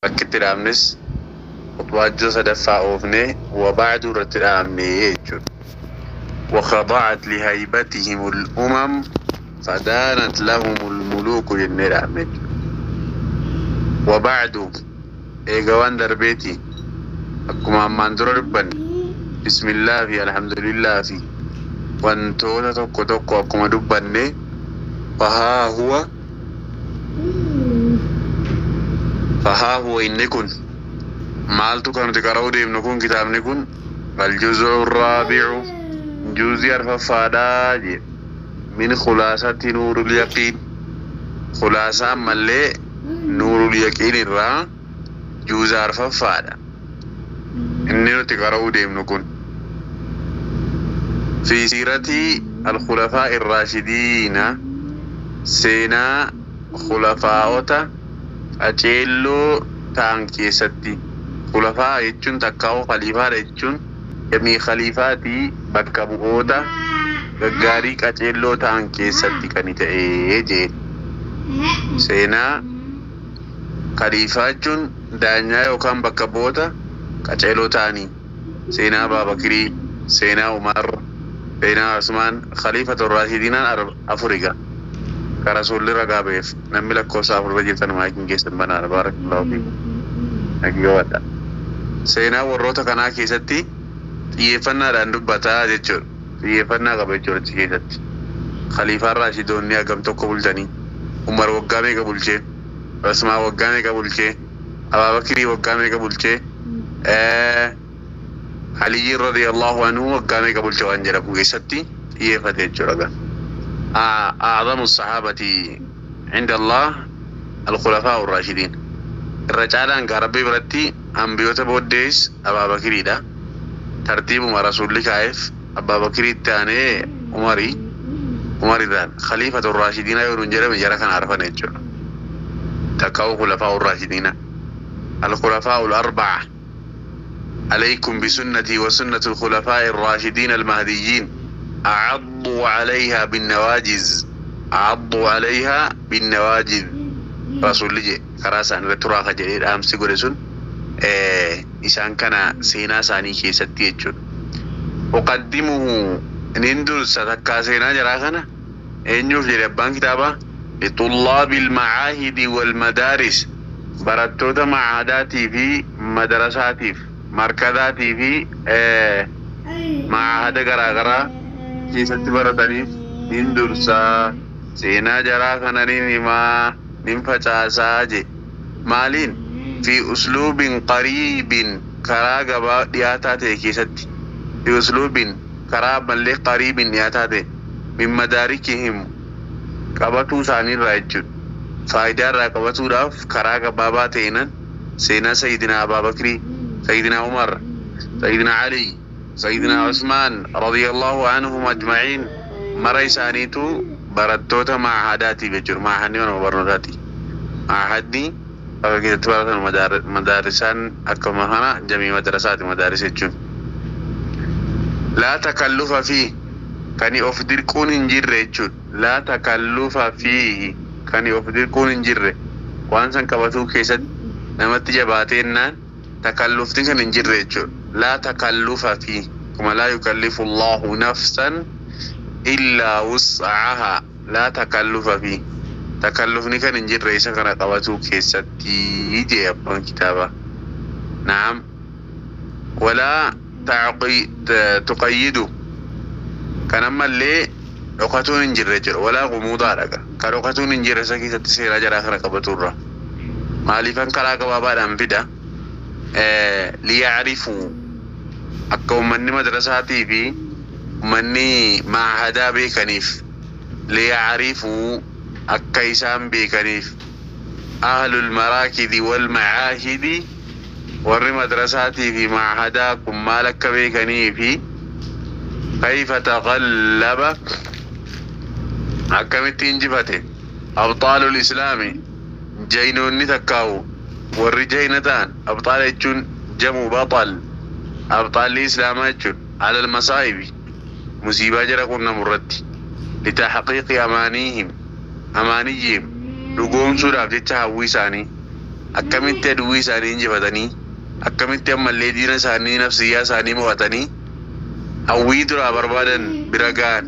Bakki itti dhaabnes khutbaa juza sadaffaa oofnee wa ba'du irratti dhaabne jechuudha. وخضعت لهيبتهم الأمم فدانت لهم الملوك jennee dhaabne jechuudha. وبعد eega waan darbeeti akkuma ammaan dura dubbanne bismillaa fi alhamdulillaa fi wantoota tokko tokko akkuma dubbanne fahaa huwa inni kun maaltu kan nuti qara'uu deemnu kun kitaabni kun الجزء الرابع juuzii arfaffaadhaa jedhe من خلاصة نور اليقين khulaasaa ammallee nuurul yaqiin irraa juuza arfaffaadha inni nuti qara'uu deemnu kun في سيرة الخلفاء الراشدين seenaa khulafaa'ota qaceelloo ta'an keessatti. Khulafaa jechuun takkaa'u khaliifaadha jechuun jamii khaliifaatii bakka bu'oota gaggaarii qaceelloo ta'an keessatti kan ta'ee jee. Seenaa khaliifaa jechuun daanyaa yookaan bakka bu'oota qaceeloo ta'anii seenaa Abaabakirii, seenaa Umar, seenaa Usmaan, khaliifatu raashidiinaan afuriga. Ka rasuulli ragaa ba'eef namni lakkoofsa afurra jirtan maakiin keessan banaadha. Baarakallaahu fiikum. Dhaggeeffadha. Seenaa warroota kanaa keessatti xiyyeeffannaadhaan dubbataa jechuudha. Xiyyeeffannaa qaba jechuudha achi keessatti. Khaliifaan Raashidoonni hagam tokko bulchanii? Umar waggaa meeqa bulchee? Usmaan waggaa meeqa bulchee? Abaabakirii waggaa meeqa bulchee? Aliyyiin radiyallahu anhu waggaa meeqa bulchee waan jedhamu keessatti xiyyeeffate jechuudha. أعظم الصحابة عند الله الخلفاء الراشدين. Irra caalaan gaa Rabbii biratti ambiyoota booddees Abaabakiriidha. Tartiibuma rasuulli kaa'eef Abaabakiriitti aanee Umarii, Umarirraan khaliifatu raashidiina yoo nuun jedhame jara kana arfan jechuudha. Takkaa'u khulafaa raashidiina. الخلفاء الأربعة عليكم بسنتي وسنة الخلفاء الراشدين المهديين عضوا عليها بالنواجذ عضوا عليها بالنواجذ. Rasuulli je karaa isaan irratti turaa jedhee dhaamsi godhe sun isaan kana seenaa isaanii keessatti jechuudha. أقدمه nin dursa takkaa seenaa jaraa kana eenyuuf jedhe abbaan kitaabaa? لطلاب المعاهد والمدارس barattoota macaadaatii fi madarasaatiif markazaatii fi maahada garaagaraa keessatti barataniif nin dursaa, seenaa jaraa kana nin himaa, nin facaasaa je. Maaliin? في أسلوب قريب karaa gabaa dhiyaataa ta'e keessatti, في أسلوب karaa mallee قريب dhiyaataa ta'e من مداركهم qabatuu isaaniirraa jechuudha. Faayidaa irraa qabatuudhaaf karaa gabaabaa ta'eenan seenaa Sayyidina Abaabakrii, Sayyidina Umar, Sayyidina Ali, Sayyidina Usmaan radiyallahu anhum ajma'iin mara isaaniitu barattoota maahadaatiif jechuudha. Maahadni mana barnootaati. Maahadni bakka keessatti baratan madaarisaan akkuma kana jamii madarasaati madaaris jechuun. لا تكلف فيه kani of dirquun hin jirre jechuudha. لا تكلف فيه kani of dirquun hin jirre waan san qabatuu keessatti namatti jabaateennaan takallufti kan hin jirre jechuudha. لا تكلف فيه kuma لا يكلف الله نفسا إلا وسعها لا تكلف فيه takallufni kan hin jirre isa kana qabatuu keessatti jee abbaan kitaabaa. نعم ولا تقيد kan ammallee dhokatuun hin jirre jechuudha. ولا غموض dhaga. Ka dhokatuun hin jirre isa keessatti seeraa jaraa kana qabaturra. Maaliifan karaa gabaabaadhaan fida? ليعرفوا akka uummanni madrasaatii fi uummanni maahadaa beekaniif, ليعرفوا akka isaan beekaniif, أهل المراكز والمعاهد warri madrasaatii fi maahadaa kun maal akka beekanii fi كيف تغلب akkamitti injifate أبطال الإسلام jaynoonni takkaawu warri jayna ta'an. أبطال jechuun جمع بطل abxaalli islaamaa jechuun على المصائب musiibaa jara qunnamu irratti لتحقيق أمانيهم أمانيهم dhugoomsuudhaaf jecha hawwii isaanii. Akkamitti aduwwii isaanii injifatanii, akkamitti ammallee diina isaanii nafsiyyaa isaanii mo'atanii hawwii duraa barbaadan bira ga'an.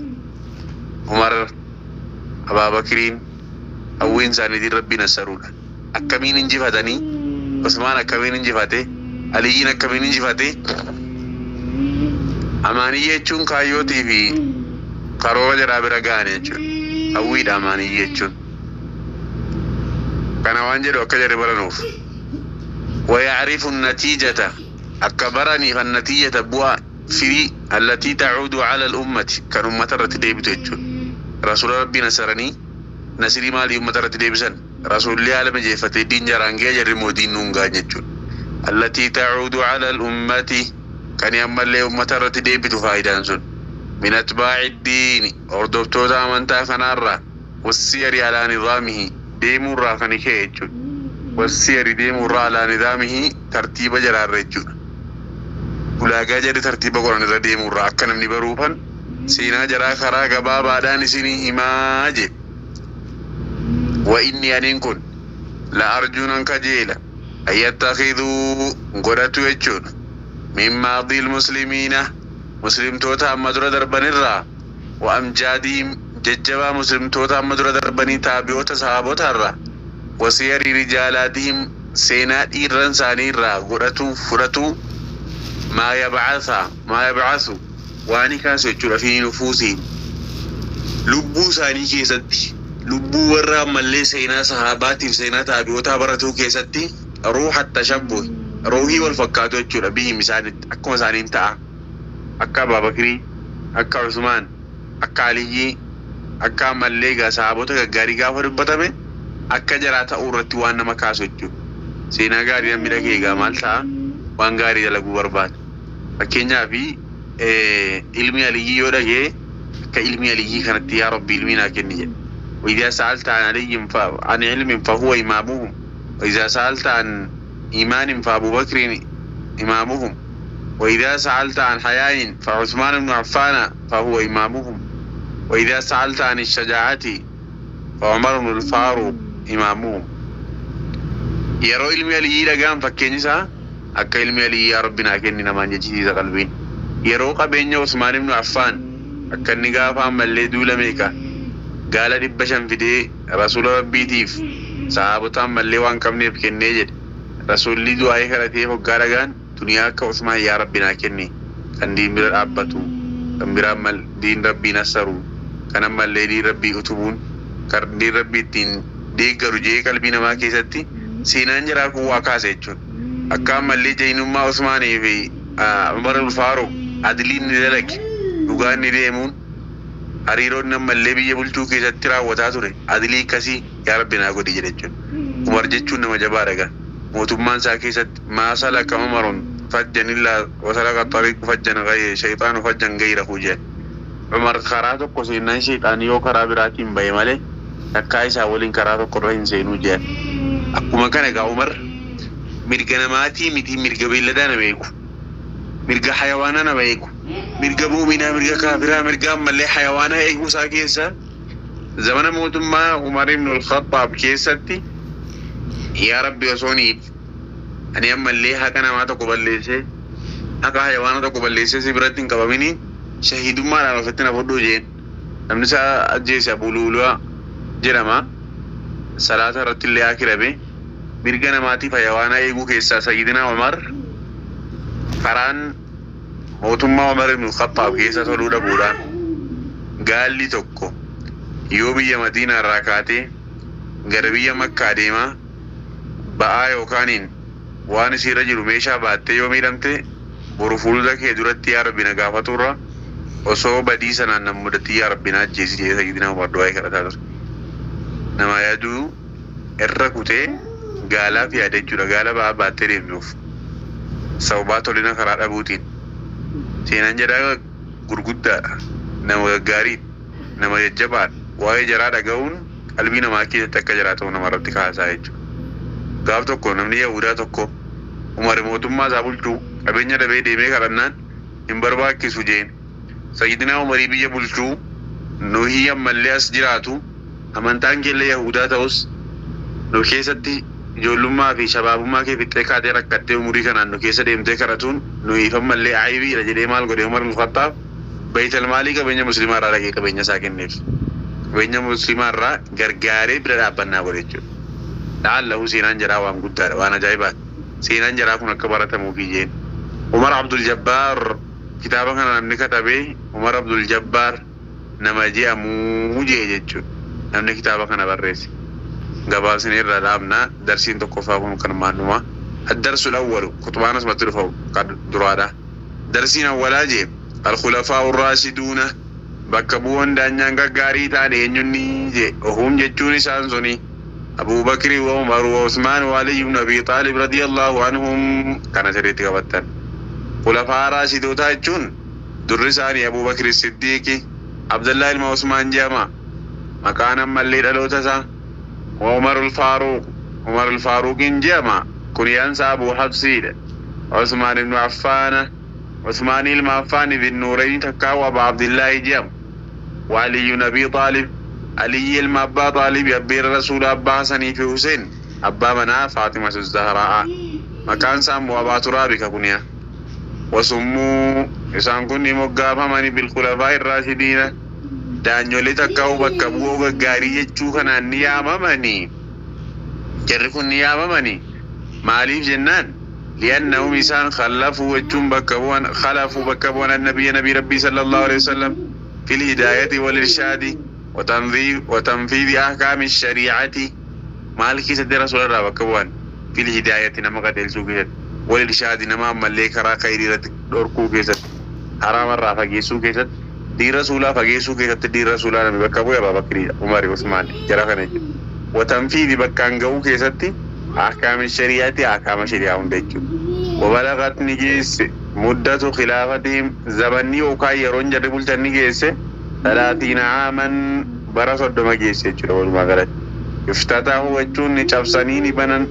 Umar, Abaabakiriin hawwiin isaaniitiin Rabbiin assaruudha. Akkamiin injifatanii, Usmaan akkamiin injifate, Aliyyiin akkamiin injifate. Amaaniyya jechuun kaayyootii fi karoora jaraa bira ga'an jechuudha. Hawwiidha amaaniyya jechuun. Kana waan jedhu akka jarri baranuuf. ويعرف النتيجة أكبرني فالنتيجة بوا فري التي تعود على الأمة كان أمة رت ديبتو يجون. رسول ربي نصرني نصري مالي أمة رت ديبسن رسول الله على مجيفة دين جرانجي جري مودين نونغا يجون. التي تعود على الأمة كان يعمل لي أمة رت ديبتو فايدان سن من أتباع الدين أردوبتو تامنتا خنارا والسير على نظامه ديمو راخني كي والسير ديمو را على نظامه ترتيب جرار رجل ulaagaa jedhe tartiiba qoran irra deemurraa akka namni baruufan seenaa jaraa karaa gabaabaadhaan isinii himaa je. Wa inni aniin kun la arjuunan kajeela an yattakhiduu godhatu jechuudha min maadii lmuslimiina muslimtoota amma dura darbanirraa wa amjaadihim jajjabaa muslimtoota amma dura darbanii taabi'oota sahaabotaarraa wa siyari rijaalaatihim seenaa dhiirran isaaniirraa godhatu fudhatu ما يبعث واني كاسو jechuudha fi nufuusiin lubbuu isaanii keessatti lubbuu warra ammallee seenaa sahaabaatiif seenaa taabi'ootaa baratuu keessatti ruuha tashabbuh ruuhii wal fakkaatu jechuudha bihim isaanitti akkuma isaaniin ta'a akka Abaabakirii akka Usmaan akka Aliyyii akka ammallee egaa sahaabota gaggaarii gaafa dubbatame akka jaraa ta'uu irratti waan nama kaasu jechuudha. Seenaa gaarii namni dhagee egaa maal ta'a waan gaarii dalaguu barbaada. Fakkeenyaaf ilmi Aliyyii yoo dhagee akka ilmi Aliyyii kanatti yaa Rabbi ilmi naa kenni jedha. وإذا سألت عن علي عن علم فهو إمامهم وإذا سألت عن إيمان فأبو بكر إمامهم وإذا سألت عن حياء فعثمان بن عفان فهو إمامهم وإذا سألت عن الشجاعة فعمر بن الفاروق إمامهم. Yeroo ilmi Aliyyii dhagaan fakkeenyi isaa akka ilmi Aliyyii yaa Rabbi naa kenni namaan jechisiisa qalbiin. Yeroo qabeenya Usmaan ibn Affaan akka inni gaafa ammallee duula meeqa gaala 500 fidee rasuula Rabbiitiif sahaabota ammallee waan qabneef kennee jedhe. Rasuulli du'aa'ee kadhatee hoggaa dhagaan duniyaa akka Usmaan yaa Rabbi naa kenni kan diin bira dhaabbatu kan biraa diin Rabbii nassaru kan ammallee diin Rabbii utubuun kan diin Rabbii ittiin deeggaru jee qalbii namaa keessatti seenaan jaraa kun waa kaase jechuudha. Akka ammallee jainummaa Usmaanii fi Umar al-Faaruq adliin ni dalage dhugaan ni deemuun hariiroon ammallee biyya bulchuu keessatti raawwataa ture adlii akkasii yaa Rabbi naa godhi jedhe jechuudha. Umar jechuun nama jabaadha gaa. Mootummaan isaa keessatti maa salaka Umarun fajjan illaa wasalaka xariiqu fajjan gayre shayxaanu fajjan gayrahu jedhe. Umar karaa tokko seennaan shayxaanii yoo karaa biraatiin bahe malee takkaa isaa waliin karaa tokko irra hin seenuu jedhe. Akkuma kana egaa Umar mirga namaatii miti mirga beelladaa nama eegu mirga hayawaanaa nama eegu mirga muuminaa mirga kaafiraa mirga ammallee hayawaanaa eeguu isaa keessa zamana mootummaa Umar ibn al-Khattaab keessatti yaa Rabbi osoo niif ani ammallee haqa namaa tokko balleessee haqa hayawaana tokko balleessee si biratti hin qabamini shahiidummaadhaan ofitti na fudhuu jeen. Namni isaa ajjeese Abuu Lu'lu'aa jedhama. Salaata irratti illee akirabe mirga namaatiif hayawaanaa eeguu keessaa Sayyidina Umar karaan mootummaa Umar ibn Khattaab keessa toluu dhabuudhaan gaalli tokko yoo biyya Madiinaa irraa kaatee gara biyya Makkaa deemaa ba'aa yookaaniin waan isiirra jiru meeshaa baattee yoo miidhamte boru fuuldura kee duratti yaa Rabbi na gaafaturra osoo badii sanaan na mudatti yaa Rabbi na ajjeesi jedhee Sayyidina Umar du'aa kadhataa ture. Nama yaaduu irra kutee gaalaaf yaada jechuudha. Gaala ba'aa baattee deemtuuf sababaa tolina karaa dhabuutiin. Seenaan jaraa gurguddaadha. Nama gaggaarii, nama jajjabaadha. Waa'ee jaraa dhaga'uun qalbii namaa keessatti akka jaraa ta'u namarratti kaasaa jechuudha. Gaaf tokko namni Yahudaa tokko Umar mootummaa isaa bulchuu qabeenya dhabee deemee kadhannaan hin barbaachisu jeen. Sayyidina Umarii biyya bulchuu nuhi ammallee as jiraatu amantaan keellee Yahudaa ta'us nu keessatti Ijoollummaa fi shabaabummaa kee fixxee kaatee rakkattee umurii kanaan nu keessa deemtee kadhatuun nu ifammallee aybiidha jedhee maal godhe Umar ibn Khattaab baytal maalii qabeenya musliimaa irraa dhaqee qabeenya isaa kenneef. Qabeenya musliimaa irraa gargaaree bira dhaabbannaa godhe jechuudha. La'allahu seenaan jaraa waan guddaadha, waan ajaa'ibaati. Seenaan jaraa kun akka baratamuufi jeen. Umar Abdul Jabbaar kitaaba kana namni katabe Umar Abdul Jabbaar nama je'amuu jee jechuudha. Namni kitaaba kana barreesse. Gabaabsine irraa dhaabna darsiin tokkoffaa kun kanumaan dhuma. Addarsul awwalu kutubaan asumatti dhufa kan duraadha. Darsiin awwalaa jee al-khulafaa'u raashiduuna bakka bu'oon daanyaan gaggaarii ta'an eenyunni jee ohuum jechuun isaan suni Abuu Bakri wa Umar wa Usmaan wa Ali ibn Abi Xaalib radiyallahu anhum kana sirriitti qabattan. Khulafaa raashidootaa jechuun durri isaanii Abuu Bakri Siddiiqi, Abdallaa ilma Usmaan je'ama. Maqaan ammallee dhaloota isaa wa Umarul Faaruq, Umarul Faaruqiin je'ama. Kuniyaan isaa Abuu Hafsiidha. Usmaan ibnu Affaana, Usmaanii ilma Affaani Zinnuurayni takkaa'u Abaa Abdillaahi je'ama. Wa Aliyyun Abii Xaalib, Aliyyi ilma Abbaa Xaalibi abbeera Rasuula Abbaa Hasanii fi Huseen, abbaa manaa Faaximatu Zahraa'a. Maqaan isaa immoo Abaa Turaabi ka kuniyaa. Wa summuu, isaan kun ni moggaafamani bil-khulafaa'ir raashidiina, daanyolee takkaa'u bakka bu'oo gaggaarii jechuu kanaan ni yaamamani. Jarri kun ni yaamamani. Maaliif jennaan, li'annahum isaan khallafuu jechuun bakka bu'an, khalafuu bakka bu'an annabiyya nabii Rabbii sallallahu aleyhi wa sallam fil hidaayati wal irshaadi wa tanfiidhi ahkaami shari'ati. Maal keessatti Rasuula irraa bakka bu'an? Fil hidaayati nama qajeelchuu keessatti, wal irshaadi nama ammallee karaa khayrii irratti dhorkuu keessatti, haraama irraa fageessuu keessatti, diin Rasuulaa fageessuu keessatti diin Rasuulaa namni bakka bu'e Abaa Bakriidha, Umari, Usmaani, jara kana jechuudha. Wa tanfiidhi bakkaan ga'uu keessatti ahkaami shari'ati ahkaama shari'aa hunda jechuudha. Wa balagat ni geesse muddatu khilaafatihim zabanni yookaan yeroon jarri bulchan ni geesse talaatiina aaman bara 30 geesse jechuudha walumaa galatti. Iftatahu jechuun ni cabsanii ni banan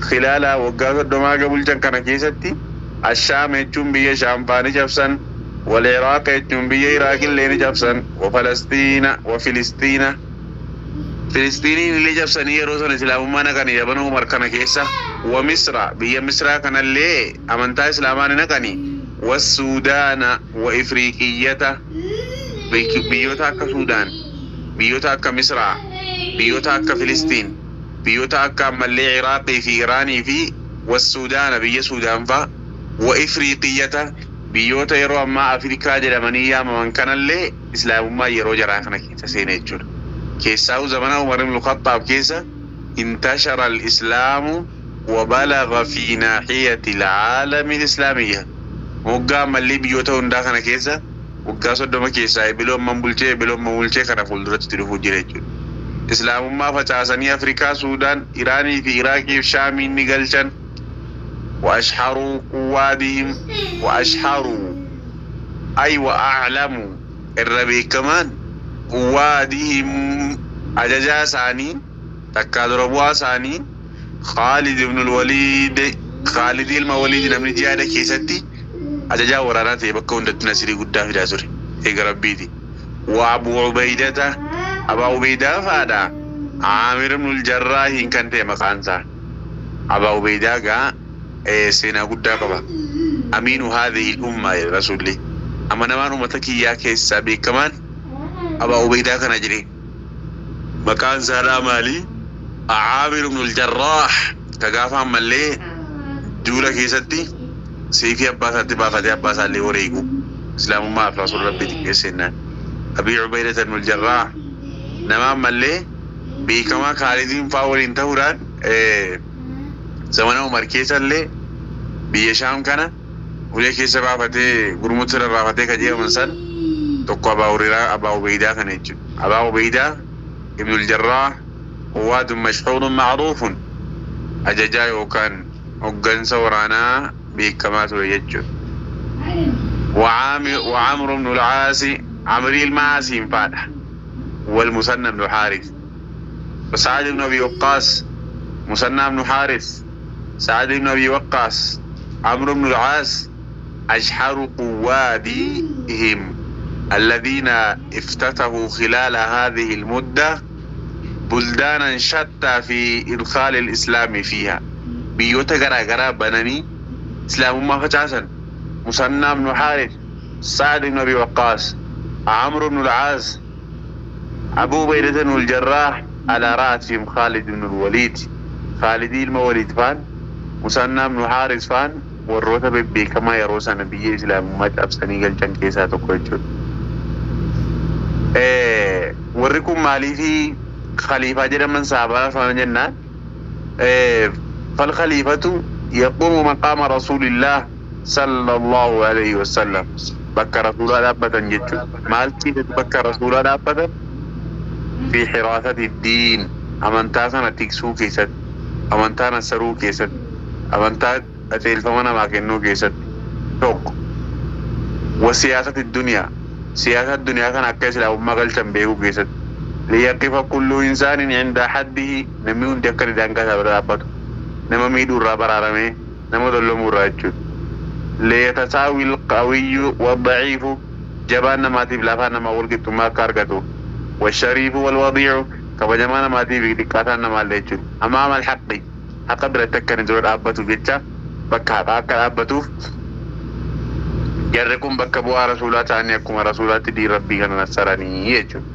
khilaalaa waggaa 30 haga bulchan kana keessatti Ashaam jechuun biyya Shaam faa ni cabsan, wal Iraaqa jechuun biyya Iraaqillee ni cabsan, wa Falastiina wa Filistiina Filistiiniin illee cabsanii yeroo sana Islaamummaa naqani zabana Umar kana keessa, wa Misra biyya Misraa kanallee amantaa Islaamaa ni naqani, wa Suudaana wa Ifriiqiyyata biyyoota akka Suudaan, biyyoota akka Misraa, biyyoota akka Filistiin, biyyoota akka ammallee Iraaqii fi Iraanii fi wa Suudaana biyya Suudaan faa, wa Ifriiqiyyata biyyoota yeroo ammaa Afrikaa jedhamanii yaamaman kanallee Islaamummaan yeroo jaraa kana keessa seene jechuudha. Keessaahuu zamana Umar ibn Khaxxaab keessa intashara al-islaamu wa balagha fi naahiyati al-aalami al-islaamiyya. Moggaa ammallee biyyoota hundaa kana keessa waggaa 30 keessaa ebiluu amman bulchee ebiluu amma bulchee kana fuulduratti itti dhufuu jira jechuudha. Islaamummaa facaasanii Afrikaa, Suudaan, Iraanii fi Iraaqii fi Shaamiin ni galchan. Wa ashharuu quwaadihim wa ashharuu ay wa a'lamu irra beekamaan quwaadihim ajajaa isaanii takkaa dura bu'aa isaanii Khaalid ibn al-Waliid Khaalid ilma Waliid namni jihaada keessatti ajajaa waraanaa ta'e bakka hundatti nasirii guddaa fidaa ture eega Rabbiiti. Wa Abu Ubaydata Abaa Ubaydaa fa'aadha Aamir ibn al-Jarraahiin kan ta'e maqaan isaa. Abaa Ubaydaa gaa seenaa guddaa qaba. Amiinu haadhihil ummaa jedhe Rasuulli. Amanamaan ummata kiyyaa keessaa beekamaan Abaa Ubaydaa kana jedhe. Maqaan isaadhaa maali? Aamir ibnul Jarraah ka gaafa ammallee duula keessatti seeyfii abbaa isaatti baafatee abbaa isaallee wareegu. Islaamummaaf Rasuula Rabbii xiqqeesse jennaan. Abii Ubaydata ibnul Jarraah nama ammallee beekamaa Kaalidiin faa waliin tahuudhaan zamana Umar keessallee biyya Shaam kana ulee keessa baafatee gurmutti rarraafatee ka jeefaman san tokko Abaa Hureyraa Abaa Ubeydaa kana jechuudha. Abaa Ubeydaa ibnul Jarraah quwaadun mashhuurun ma'ruufun ajajaa yookaan hoggansa waraanaa beekamaa ture jechuudha. Wa Amru ibnul Aasi Amrii ilma Aasiin faadha. Wal Musanna ibnu Haaris wa Sa'ad ibnu Abi Waqqaas Musanna ibnu Haaris Sa'ad ibnu Abi Waqqaas Amru ibnu al-Aas ashharu quwaadihim alladhiina iftatahu khilaala haadhihi al-mudda Buldaanan shattaa fi idkhaali islaami fiiha. Biyyoota garaa garaa bananii islaamummaa facaasan. Musannaa ibnu Xaaris, Sa'ad ibnu Abi Waqqaas, Amr ibnu Alcaas, Abu Ubaydata ibnu Aljarraah, alaa ra'asihim Khaalid ibnu Alwaliid. Khaalidii ilma Waliid faan, Musannaa ibnu Xaaris faan warroota bebbeekamaa yeroo sana biyya islaamummaa cabsanii galchan keessaa tokko jechuudha. Warri kun maaliifi khaliifaa jedhaman sahabaa faana jennaan, فالخليفة يقوم مقام رسول الله صلى الله عليه وسلم bakka rasuulaa dhaabbatan jechuudha. Maal keessatti bakka rasuulaa dhaabbatan? في حراسة الدين amantaa sana tiksuu keessatti, amantaa nassaruu keessatti, amantaa qajeelfama namaa kennuu keessatti tokko. وسياسة الدنيا siyaasa addunyaa kana akka islaamummaa galchan beekuu keessatti. ليقف كل إنسان عند حده namni hundi akka daangaa isaa bira dhaabbatu, nama miidhuu irraa baraaramee nama dollomuu irraa jechuudha. ليتساوي القوي والضعيف jabaan namaatiif lafaan namaa wal qixxummaa akka argatu. والشريف والوضيع kabajamaa namaatiif xiqqaataan namaallee jechuudha. أمام الحق haqa biratti akka inni dura dhaabbatu jecha bakka haqaa akka dhaabbatuuf jarri kun bakka bu'aa rasuulaa ta'anii akkuma rasuulaatti diin rabbii kana nassaranii jechuudha.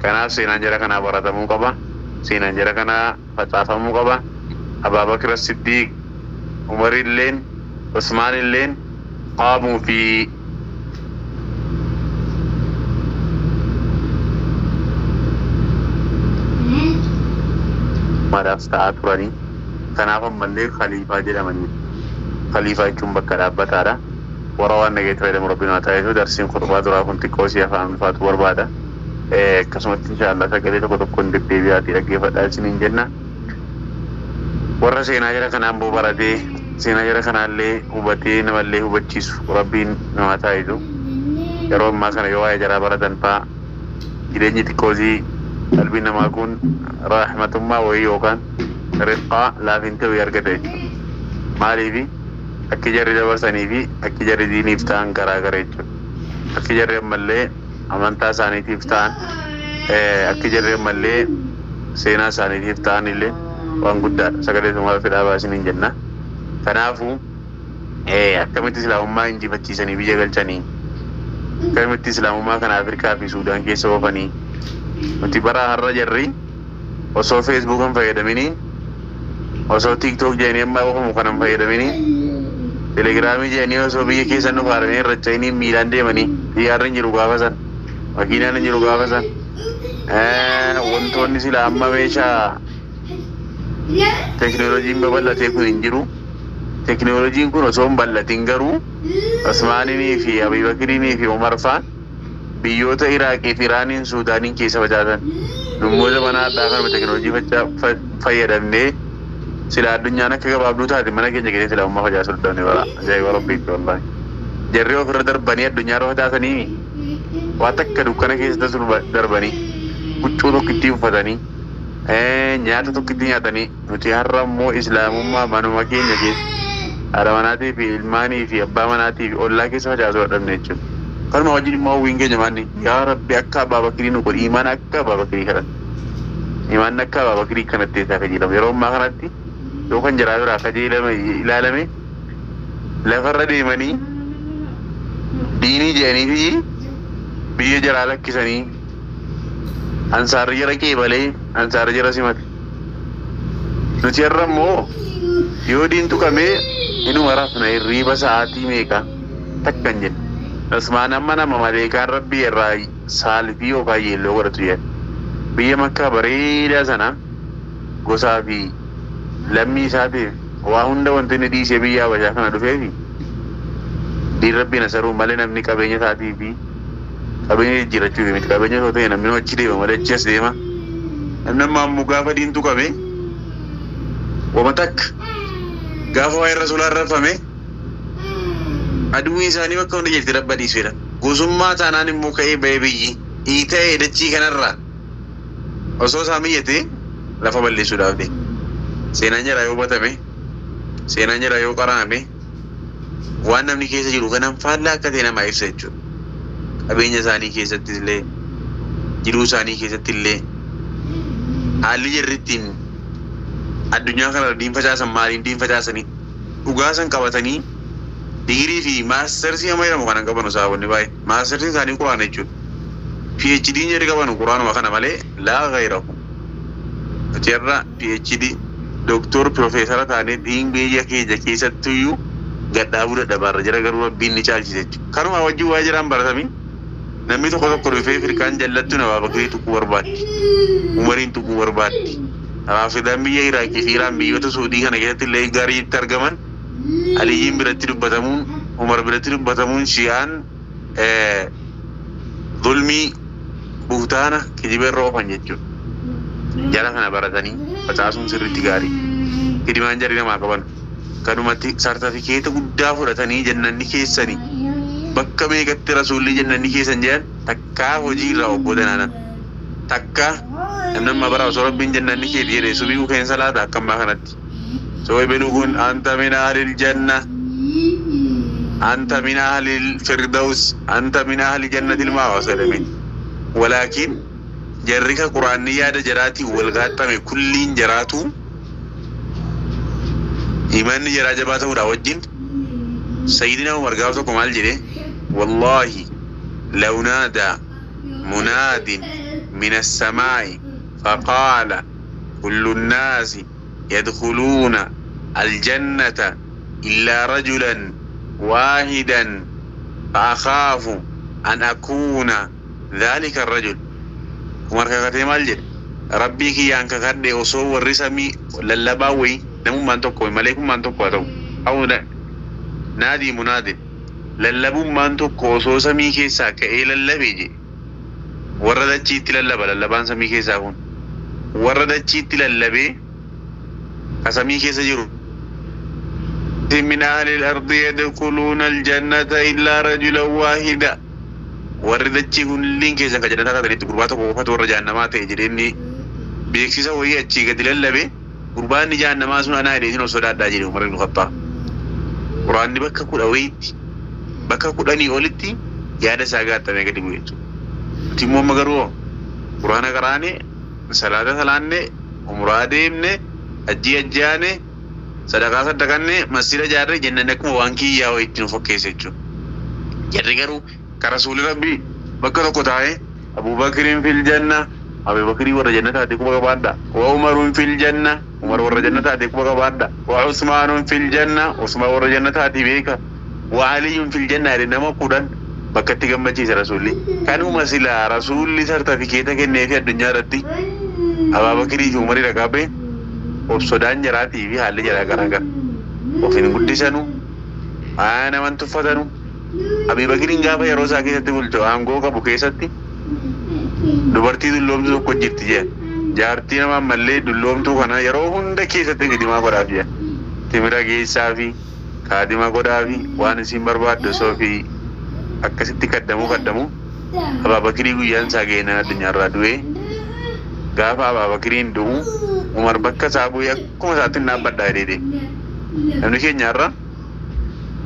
Kanaaf seenaan jara kanaa baratamuu qaba. Seenaan jara kanaa facaafamuu qaba. Abaa Bakr Siddiq, Umar illeen, Usmaan illeen qaamuu fi madaaf ta'aa turanii. Kanaaf ammallee khaliifaa jedhamanii. Khaliifaa jechuun bakka dhaabbataadha. Warra waan dhageetti fayyadamu rabbiin haa taasisu. Darsiin khutbaa duraa kun xiqqoo si afaan ulfaatu barbaada. Akkasumatti inshaallah sagalee tokko tokkoon deddeebi'aatii dhaggeeffadhaa isiniin jenna. Warra seenaa jara kanaan boo baratee seenaa jara kanaallee hubatee namallee hubachiisu rabbiin nama taasisu. Yeroo ammaa kana yoo waa'ee jaraa baratan fa'aa jireenyi xiqqoosii qalbiin namaa kun rahmatummaa wayii yookaan riqqaa laafinta wayii argata jechuudha. Maaliifi akki jarri dabarsanii fi akki jarri diiniif ta'an garaa gara jechuudha. Akki jarri ammallee amantaa isaaniitiif ta'an, akki jarri ammallee seenaa isaaniitiif ta'an illee waan guddaadha. Sagalee sumaa fedhaa baasiniin jenna. Kanaafuu akkamitti islaamummaa injifachiisanii biyya galchanii, akkamitti islaamummaa kana Afrikaa fi Suudaan keessa oofanii, nuti bara har'a jarri osoo Facebook hin fayyadaminiin, osoo TikTok jedhanii amma oofamu kana hin fayyadaminiin, Telegiraamii jedhanii osoo biyya keessa nu faaranii irracha'anii miilaan deemanii, xiyyaarri hin jiru gaafa san, makiinaan hin jiru gaafa san, wantoonni sila amma meeshaa teknooloojiin babal'atee kun hin jiru. Teknooloojiin kun osoo hin bal'atin garuu Osmaaninii fi Abibakrinii fi Umar faan biyyoota Iraaqii fi Iraaniin Suudaaniin keessa facaasan. Nummoo zamana addaa kanuma teknooloojii fayyadamnee sila addunyaan akka gabaabduu taate mana keenya keessa sila ummaa facaasuu danda'u bara. Ajaa'iba rabbiitti wallaahi. Jarri ofirra darbanii addunyaa irra facaasanii waa takka dukkana keessa darbanii huccuu tokkittii uffatanii nyaata tokkitti nyaatanii, nuti har'a immoo islaamummaa manuma keenya keessa haadha manaatii fi ilmaanii fi abbaa manaatii fi ollaa keessa facaasuu dadhabne jechuudha. Kanuma wajjin immoo hawwiin keenya maanni yaa rabbi akka abbaa bakirii nu godhi, imaan akka abbaa bakirii kadhan. Imaan akka abbaa bakirii kanatti isaa kajeelama. Yeroo ammaa kanatti yoo kan jaraa biraa kajeelame ilaalame lafarra deemanii diinii jedhanii fi biyya jaraa lakkisanii ansaarri jara qeebalee ansaarri jara simate. Nuti har'a immoo yoo diin tuqamee inuma rafna, hirriiba sa'aatii meeqa takka hin jenne. Usmaan amma nama maleekaan rabbii irraa saalfii yookaan yeelloo godhatu jedha. Biyya Makkaa bareedaa sana gosaa fi lammii isaatiif waa hunda wanti inni dhiisee biyya Habashaa kana dhufeefi diin rabbii nasaruu malee namni qabeenya isaatii fi qabeenya jijjiirrachuuf miti. Qabeenya osoo ta'e namni achi deema malee achi as deema. Namni amma ammoo gaafa diin tuqame wama takka gaafa waa'ee rasuulaa rafame aduwwiin isaanii bakka hunda jirti rabba dhiisuudha. Gosummaa taanaan immoo ka'ee ba'ee biyyi dhiita'ee dachii kanarraa osoo isaa miyyatee lafa balleessuudhaaf deema. Seenaan jara yoo hubatame, seenaan jara yoo qara'ame, waan namni keessa jiru kanan faallaa akka ta'e namaa ibsa jechuudha. Qabeenya isaanii keessatti illee, jiruu isaanii keessatti illee Haalli jarri ittiin addunyaa kana diin facaasan maaliin diin facaasanii dhugaa san qabatanii digirii fi maastersii amma jedhamu kanan qabanu saawwanni baay'ee maastersiin isaanii quraana jechuudha. PhD jedhi qabanu quraanuma kana malee laa ghayrahu. Nuti irra PhD doktor piroofeesara taanee diin biyya keenya keessattuyyuu gadhaabuu dadhabaarra jira garuu rabbiin ni caalchise jechuudha. Kanuma wajjin waa jiraan baratami namni tokko tokko dhufee firqaan jallattu nama Abakirii tuquu barbaaddi. Umariin tuquu barbaaddi. Raafidaan biyya Iraaqii fi Iraan biyyoota Suudii kana keessatti illee gariitti argaman Aliyyiin biratti dubbatamuun Umar biratti dubbatamuun Shi'aan zulmii buhtaana kijiba irra oofan jechuudha. Jara kana baratanii facaasuun sirriitti gaarii. Hidimaan jarri namaa qaban. Kanumatti sartifikeeta guddaa fudhatanii jannanni keessanii bakka meeqatti rasuulli jannanni keessan jedhan takkaa hojii irraa obbo Danaanan. Takkaa namni amma bara osoo rabbiin jannanni keeti jedhe subii keensa laata akka ammaa kanatti. So ebelu kun anta min ahlil janna anta min ahlil firdaus anta min ahli jannatil ma'wa jedhame. Walaakin jarri ka quraanni yaada jaraatiin wal gaaxxame kulliin jaraatu imanni jaraa jabaa ta'uudha wajjin Sayyidina Umar gaaf tokko maal jedhe wallaahi law naadaa munaadin min as-samaa'i faqaala kullu nnaasi yadkhuluuna aljannata illaa rajulan waahidan fa'akhaafu an akuuna dhalika arrajul. Umar kakatee maal jedhe rabbii kiyyaan kakadhe osoo warri samii lallabaa wayii namummaan tokko maleekummaan tokko haa ta'u aw naadii munaadin lallabummaan tokko osoo samii keessaa ka'ee lallabe jedhe warra dachiitti lallaba lallabaan samii keessaa kun warra dachiitti lallabee ka samii keessa jiru min ahli al-ardi yadkhuluuna al-jannata illaa rajulan waahida warri dachii hundiin keessan ka jannataa taatanitti gurbaa tokko qofatu warra jahannamaa ta'e jedheenni beeksisa wayii achii gadi lallabe gurbaan ni jahannamaa sun anaa jedhee isin of sodaadhaa jedhe Umar ibn Khattaab. Quraanni bakka kudha wayiitti bakka kudhanii olitti yaada isaa gaaxamee gadi bu'e jechuudha. Nuti immoo amma garuu quraana qaraane salaata salaanne umuraa deemne hajjii hajjaane sadaqaa saddaqanne masjida ijaarre jennaan akkuma waan kiyyaa wayiitti nu fakkeesse jechuudha. Jarri garuu ka rasuulli rabbii bakka tokko taa'ee Abubakriin fil janna Abubakrii warra jannataati quba qabaadha. Wa Umaruun fil janna Umar warra jannataati quba qabaadha. Wa Usmaanuun fil janna Usmaan warra jannataati beeka. Wa Aliyyuun fil janna jedhe nama kudhan bakka itti gammachiise rasuulli. Kanuma silaa rasuulli sartifikeeta kenneefi addunyaa irratti Abubakrii fi Umarii dhaqaabee of sodaan jaraatii fi haalli jaraa garaagara. Of hin guddisanu, naman tuffatanu. Abubakriin gaafa yeroo isaa keessatti bulchu aangoo qabu keessatti dubartii dulloomtuu tokko jirti jedhan. Jaartii nama ammallee dulloomtuu kana yeroo hunda keessatti gidimaa godhaaf jedhan. Timira geessaa fi kaadima godhaa fi waan isin barbaaddu osoo fi akkasitti kaddamuu kaddamuu Ababakirii guyyaan isaa ga'eenaan addunyaarraa du'ee gaafa Ababakiriin du'u Umar bakka isaa bu'ee akkuma isaatti hin dhaabbadhaa jedhee deeme. Namni keenya har'a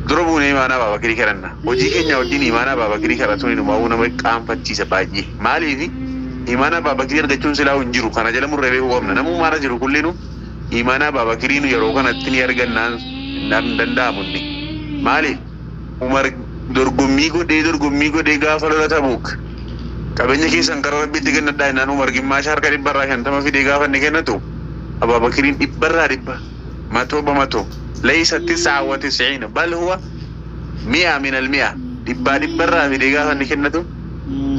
dura buunee imaana Ababakirii kadhanna. Hojii keenya wajjin imaana Ababakirii kadhatuun inumaa'uu nama qaanfachiisa baay'ee. Maaliif imaana Ababakirii argachuun silaa hin jiru kana jala murree beekuu qabna. Namummaa irra jiru kullinu imaana Ababakirii nu yeroo kanatti ni argannaan hin danda'amu inni. Maaliif Umar dorgommii godhee gaafa lola Tabuuk qabeenya keessan karaa rabbiitti kennadhaa jennaan Umar gimmaasha harka 150 fidee gaafa inni kennatu Abubakriin 100% matoo bamatoo laysa 99 bal huwa 100 min al-mi'a 100% fidee gaafa inni kennatu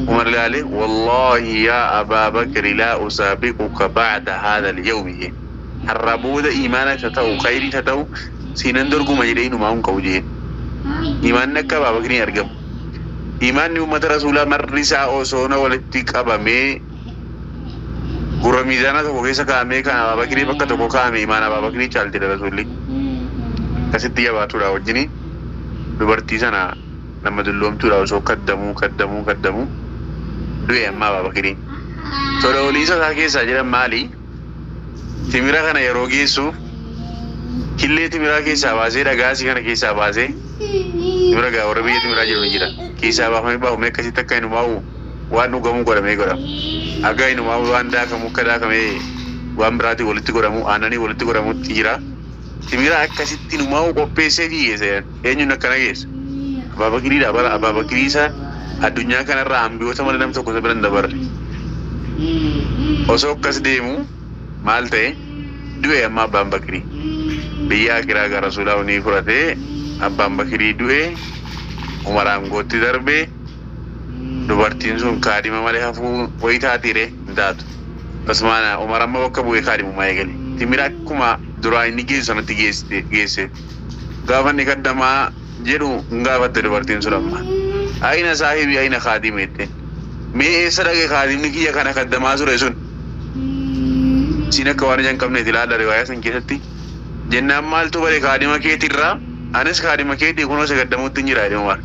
Umar ilaalee wallaahi yaa Abaa Bakri laa usaabiquka ba'da haadha al-yawmi jee har'a booda imaana isa ta'u khayrii isa ta'u siinan dorgoma jedhee inumaa hin qabu jeen. Imaanni akka Abaa Bakriin argamu. Imaanni uummata rasuulaa marri isaa osoo na walitti qabamee gurra miizaanaa tokko keessa kaa'amee kan Abaa Bakrii bakka tokko kaa'ame imaana Abaa Bakrii caaltidha rasuulli. Akkasitti jabaatuudha wajjini dubartii sana nama dulloomtuudha osoo kaddamuu kaddamuu kaddamuu du'e amma Abaa Bakriin. Tola oliisa isaa keessaa jedhan maali? Timira kana yeroo geessuuf killee timiraa keessaa baasee dhagaasii kana keessaa baasee timira gaa warra biyya timiraa jiru ni jira. Keessaa baafamee baafamee akkasitti akka inumaa'u waan dhugamuu godhamee godhama. Akka inumaa'u waan daakamu akka daakamee waan biraatiin walitti godhamu, aannanii walitti godhamutti jira. Timira akkasitti numaa qopheessee dhiyeesse. Eenyuun akkana geesse? Abbaa Bakiriidha. Bara Abbaa Bakirii isa addunyaa kanarraa ambiyoota malee namni tokko isa bira hin dabarre. Osoo akkas deemu maal ta'e? Du'e amma Abbaan Bakirii. Biyya akiraa gara Rasuulaa ni fudhatee Abbaan Bakirii du'e, Umar aangootti darbe. Dubartiin sun kaadhima malee hafuu wayii taatiire hin taatu. Usmaan Umar amma bakka bu'ee kaadhimummaa eegale. Timira akkuma duraa inni geessu sanatti geesse. Gaafa inni kaddamaa jedhu hin gaafatte dubartiin sun amma. Ayna saahibii, ayna kaadime jette. Mee eessa dhaqe kaadimni kiyya kana kaddamaa ture sun? Siin akka waan ija hin qabneeti ilaalla riwaayaa san keessatti. Jennaan maaltu bare kaadhima keetirraa, anis kaadhima keetii kunoo si kaddamuutti hin jira jedhe Umar.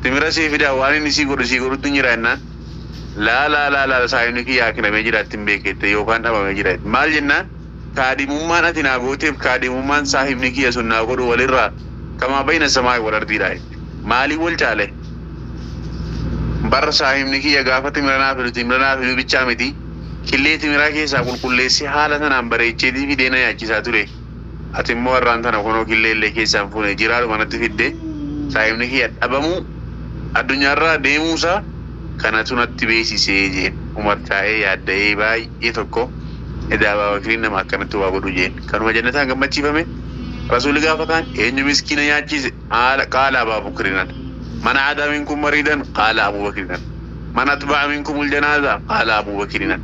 Timira sii fidaa, waan inni sii godhu sii godhutti hin jira jennaan. Laa laa laa laa, saahibni kiyya hakinamee jira ittiin beekette yookaan dhabamee jira. Maal jennaan, kaadhimummaan ati naa gooteef kaadhimummaan saahibni kiyya sun naa godhu walirraa kamaa bayna samaa wal ardiidha. Maaliin wal caale? Bar saahibni kiyya gaafa timira naa fidu, timira naa fidu bichaa miti. Killee timiraa keessaa qulqulleessee haala sanaan bareecheetii fidee na nyaachisaa ture. Ati immoo har'aan tana kunoo killee illee keessaan fuune jiraadhuma natti fidde. Saahibni kiyya dhabamuu, addunyaarraa deemuusaa kanatu natti beeksisee jeen. Umar taa'ee yaadda'ee baay'ee tokko, edaa Abbaa Bakiriin nama akkanatti waa godhu jeen. Kanuma jannataan gammachiifame. Rasuulli gaafa kaan eenyu miskiina nyaachise? Haala qaala Abaa Bakiriinan. Man aadaa minkum mariidan? Qaala Abuu Bakiriinan. Man atba'a minkumul janaaza? Qaala Abuu Bakiriinan.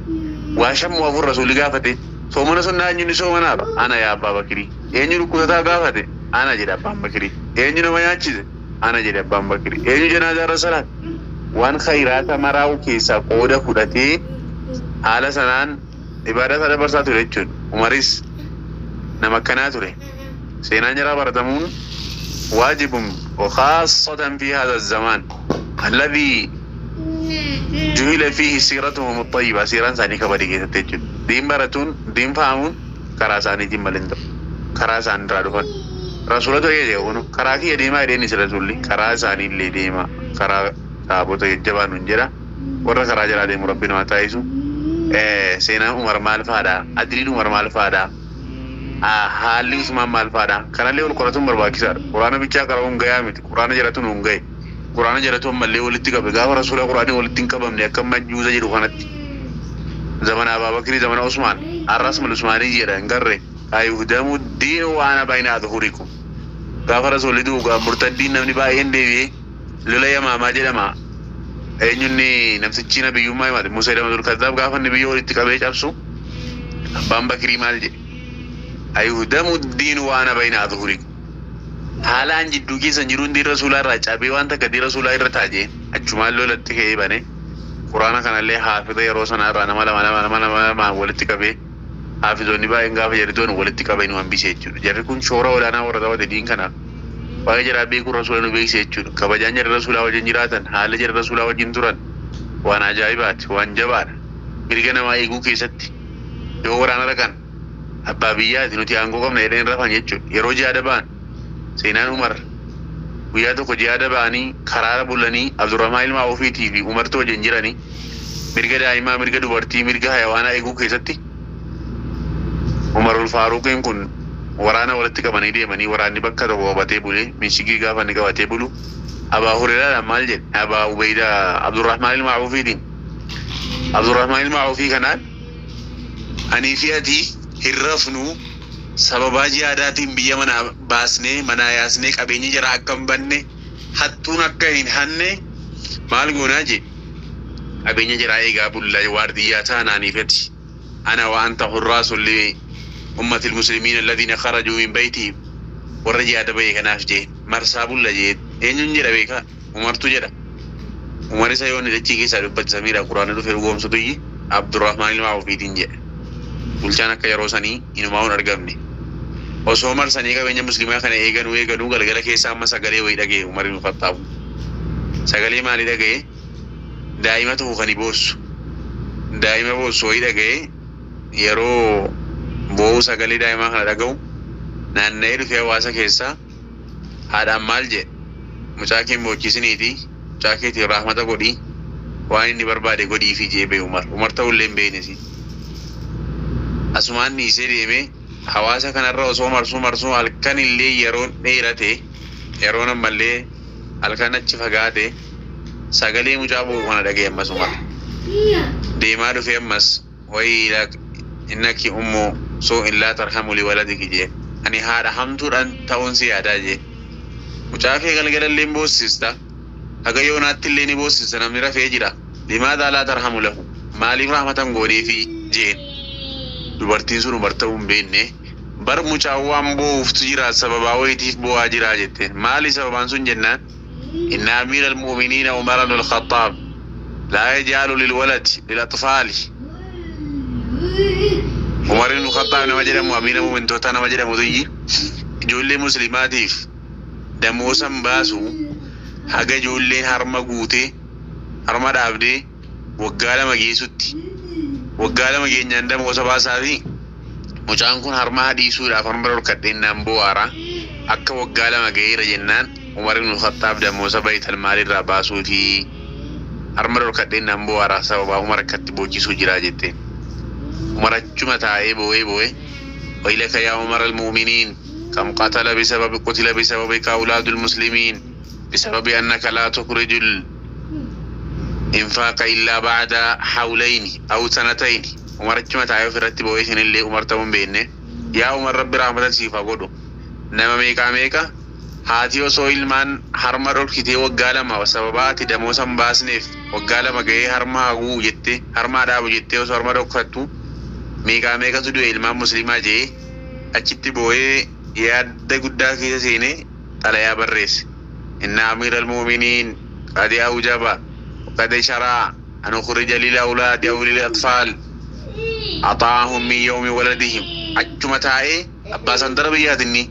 Waa shan moo afur Rasuulli gaafate. Soomana sunnaa eenyu ni soomanaaf? Ana yaa Abbaa Bakirii. Eenyu dhukkubsataa gaafate? Ana jedhe Abbaan Bakirii. Eenyu nama nyaachise? Ana jedhe Abbaan Bakirii. Eenyu janaazaa irra salaate? Waan khayraata maraa'u keessaa qooda fudhatee haala sanaan ibaadaa isaa dabarsaa ture jechuudha. Umaris nama akkanaa ture. Seenaan jaraa baratamuun waajibun, wa khaasatan fi hadha zamaan alladhi juhila fiihi siiratuhum axayyiba, siiraan isaanii kabade keessatti jechuudha. Diin baratuun, diin fahamuun karaa isaaniitiin malee hin ta'u. Karaa isaan irraa dhufan. Rasuulatu eeyyee kunu karaa kiyya deemaa jedheenis, rasuulli karaa isaanii illee deema, karaa sahaabota jajjabaa nun jedha. Warra karaa jalaa deemu Rabbi nu haa taasisu. Seenaan Umar maal fa'aadha? Adiliin Umar maal fa'aadha? Haalli Usmaan maal fa'aadha? Kanallee wal qoratuun barbaachisaadha. Quraana bichaa qara'uun gayaa miti. Quraana jalatu nuun gahe. Quraana jalatu ammallee walitti qabe. Gaafa rasuula quraanii walitti hin qabamne akka majjuusa jedhu kanatti. Zamana Abaabakrii, zamana Usmaan, arras mal Usmaanii jedha hin garre. Ayuhdamu diinu wa ana bayna adhurikum. Gaafa rasuulli du'u murtaddiin namni baay'een deebi'ee lola Yamaamaa jedhama. Eenyunni namtichi nabiyyummaa himate, Musaylimatul Kaddaab, gaafa inni biyya walitti qabee cabsu Abbaan Bakirii maal jedhe? Ayuhdamu diinu wa ana bayna adhurikum. Haalaan jidduu keessan jiruun diin rasuulaa irraa cabee waan takka diin rasuulaa irra taajee achumaan lolatti ka'ee bane. Quraana kanallee haafiza yeroo sanaa irraa nama lama lama nama lama lama walitti qabee, haafizoonni baay'een gaafa jarri doon walitti qabee nu hambise jechuudha. Jarri kun shoora olaanaa warra taphate diin kanaaf. Waa'ee jaraa beekuun rasuula nu beeksise jechuudha. Kabajaan jarri rasuulaa wajjin jiraatan, haalli jarri rasuulaa wajjin turan waan ajaa'ibaati, waan jabaadha. Mirga namaa eeguu keessatti yoo waraana dhaqan abbaa biyyaati, nuti aangoo qabna jedhanii rafan jechuudha. Yeroo jihaada ba'an, seenaan Umar, guyyaa tokko jihaada ba'anii karaara bulanii Abdurrahmaan ilma Awfiitii fi Umartu wajjin jiranii, mirga daa'imaa, mirga dubartii, mirga hayawaanaa eeguu keessatti Umarul Faaruqiin kun waraana walitti qabanii deemanii, waraanni bakka tokko qabatee bulee, mishigii gaafa inni qabatee bulu Abaa Hureeraadhaan maal jedhe? Abaa Ubeydaa Abdurrahmaan ilma Awfiitiin, Abdurrahmaan ilma Awfii kanaan, anii fi ati hin rafnu, sababaa jihaadaatiin biyya manaa baasnee manaa yaasnee qabeenyi jara akka hin banne, hattuun akka hin hanne maal goonaa jee, qabeenya jaraa eegaa bulla, waardiyyaa taanaanii fi ati, ana wa anta hurraasun li ummati almuslimiina alladhiina kharajuu min baytihim, warra jihaada bahe kanaaf jee marsaa bulla jee. Eenyuun jedha beekaa? Umartu jedha. Umar isa yoonni dachii keessaa dubbate samiidha quraanni dhufe dhugoomsutuyyi Abdurrahmaan ilma Awfiitiin jedhe. Bulchaan akka yeroo sanii inumaa hin argamne. Osoo marsanii qabeenya muslimaa kana eeganuu eeganuu galgala keessa amma sagalee wayii dhagaye Umar ibn Khattaab. Sagalee maalii dhagaye? Daa'ima tokko kan boossu. Daa'ima boossu wayii dhagaye. Yeroo boo'uu sagalee daa'imaa kana dhaga'u naanna'ee dhufee hawaasa keessaa haadhaan maal jedhe? Mucaa kee hin boochisiniiti, mucaa keetiif rahmata godhii, waan inni barbaade godhiifi jee bee Umar. Umar ta'ullee hin beekne si. Asumaan dhiisee deemee hawaasa kanarra osoo marsuu marsuu halkan illee yeroon dheerate, yeroon ammallee halkan achi fagaate, sagalee mucaa boo'u kana dhaga'e. Ammas Umar deemaa dhufee ammas, "Waylak, innaki ummu suu'in laa tarhamu liwaladiki," jee. "Ani haadha hamtuudhaan ta'uun si yaadaa," jee. "Mucaa kee galgalallee hin boossista, haga yoonaatti illee ni boossista, namni rafee jira. Limaadaa laa tarhamu lahu? Maaliif rahmatan gooneefi?" jeen. Dubartiin sun Umar ta'uu hin beekne. "Bar mucaan waan boo'uuftu jira, sababaa wayiitiif boo'aa jira," jetteen. "Maali sababaan sun?" jennaan, "Inna amiira almu'miniina Umar ibn al-Khattaab laa yaj'alu lilwaladi lilatfaali." Umar ibn Khattaab nama jedhamu, amiira mu'mintootaa nama jedhamu tuyyi, ijoollee muslimaatiif damoosan baasu haga ijoolleen harma guutee harma dhaabdee waggaa 2 geessutti. Waggaa 2 geenyaan damoosa baasaa fi mucaan kun harma dhiisuudhaaf harma dhorkadheennaan boo'aara. Akka waggaa 2 ga'eera jennaan Umar ibn Khattaab damoosa baytal maalirraa baasuufi harma dhorkadheennaan boo'aara, sababaa Umar akkatti boochisuu jira, jetteen. Umar achuma taa'ee boo'ee boo'ee, "Waylaka yaa Umar al-mu'miniin, kam qatala bisababi qutila bisababika awlaadul muslimiin bisababi annaka laa tukhrijul infaaqa illaa ba'da hawlayni aw sanatayni." Umar achuma taa'ee ofirratti boo'ee, isinillee Umar ta'uu hin beekne. "Yaa Umar, Rabbi rahmata siif haa godhu. Nama meeqaa meeqa haati osoo ilmaan harma dhorkitee waggaa 2, sababa ati damoosa hin baasneef waggaa 2 ga'ee harma haguu jettee, harma dhaabu jettee osoo harma dhorkattu meeqaa meeqatu du'e ilmaan muslimaa," jee achitti boo'ee yaadda guddaa keessa seenee xalayaa barreesse. "Inna amiira almu'miniin qad awjaba qad sharaa an ukhrija lil awlaadi aw lil atfaal ataahum min yawmi waladihim." Achuma taa'ee, abbaa santara biyyaatinni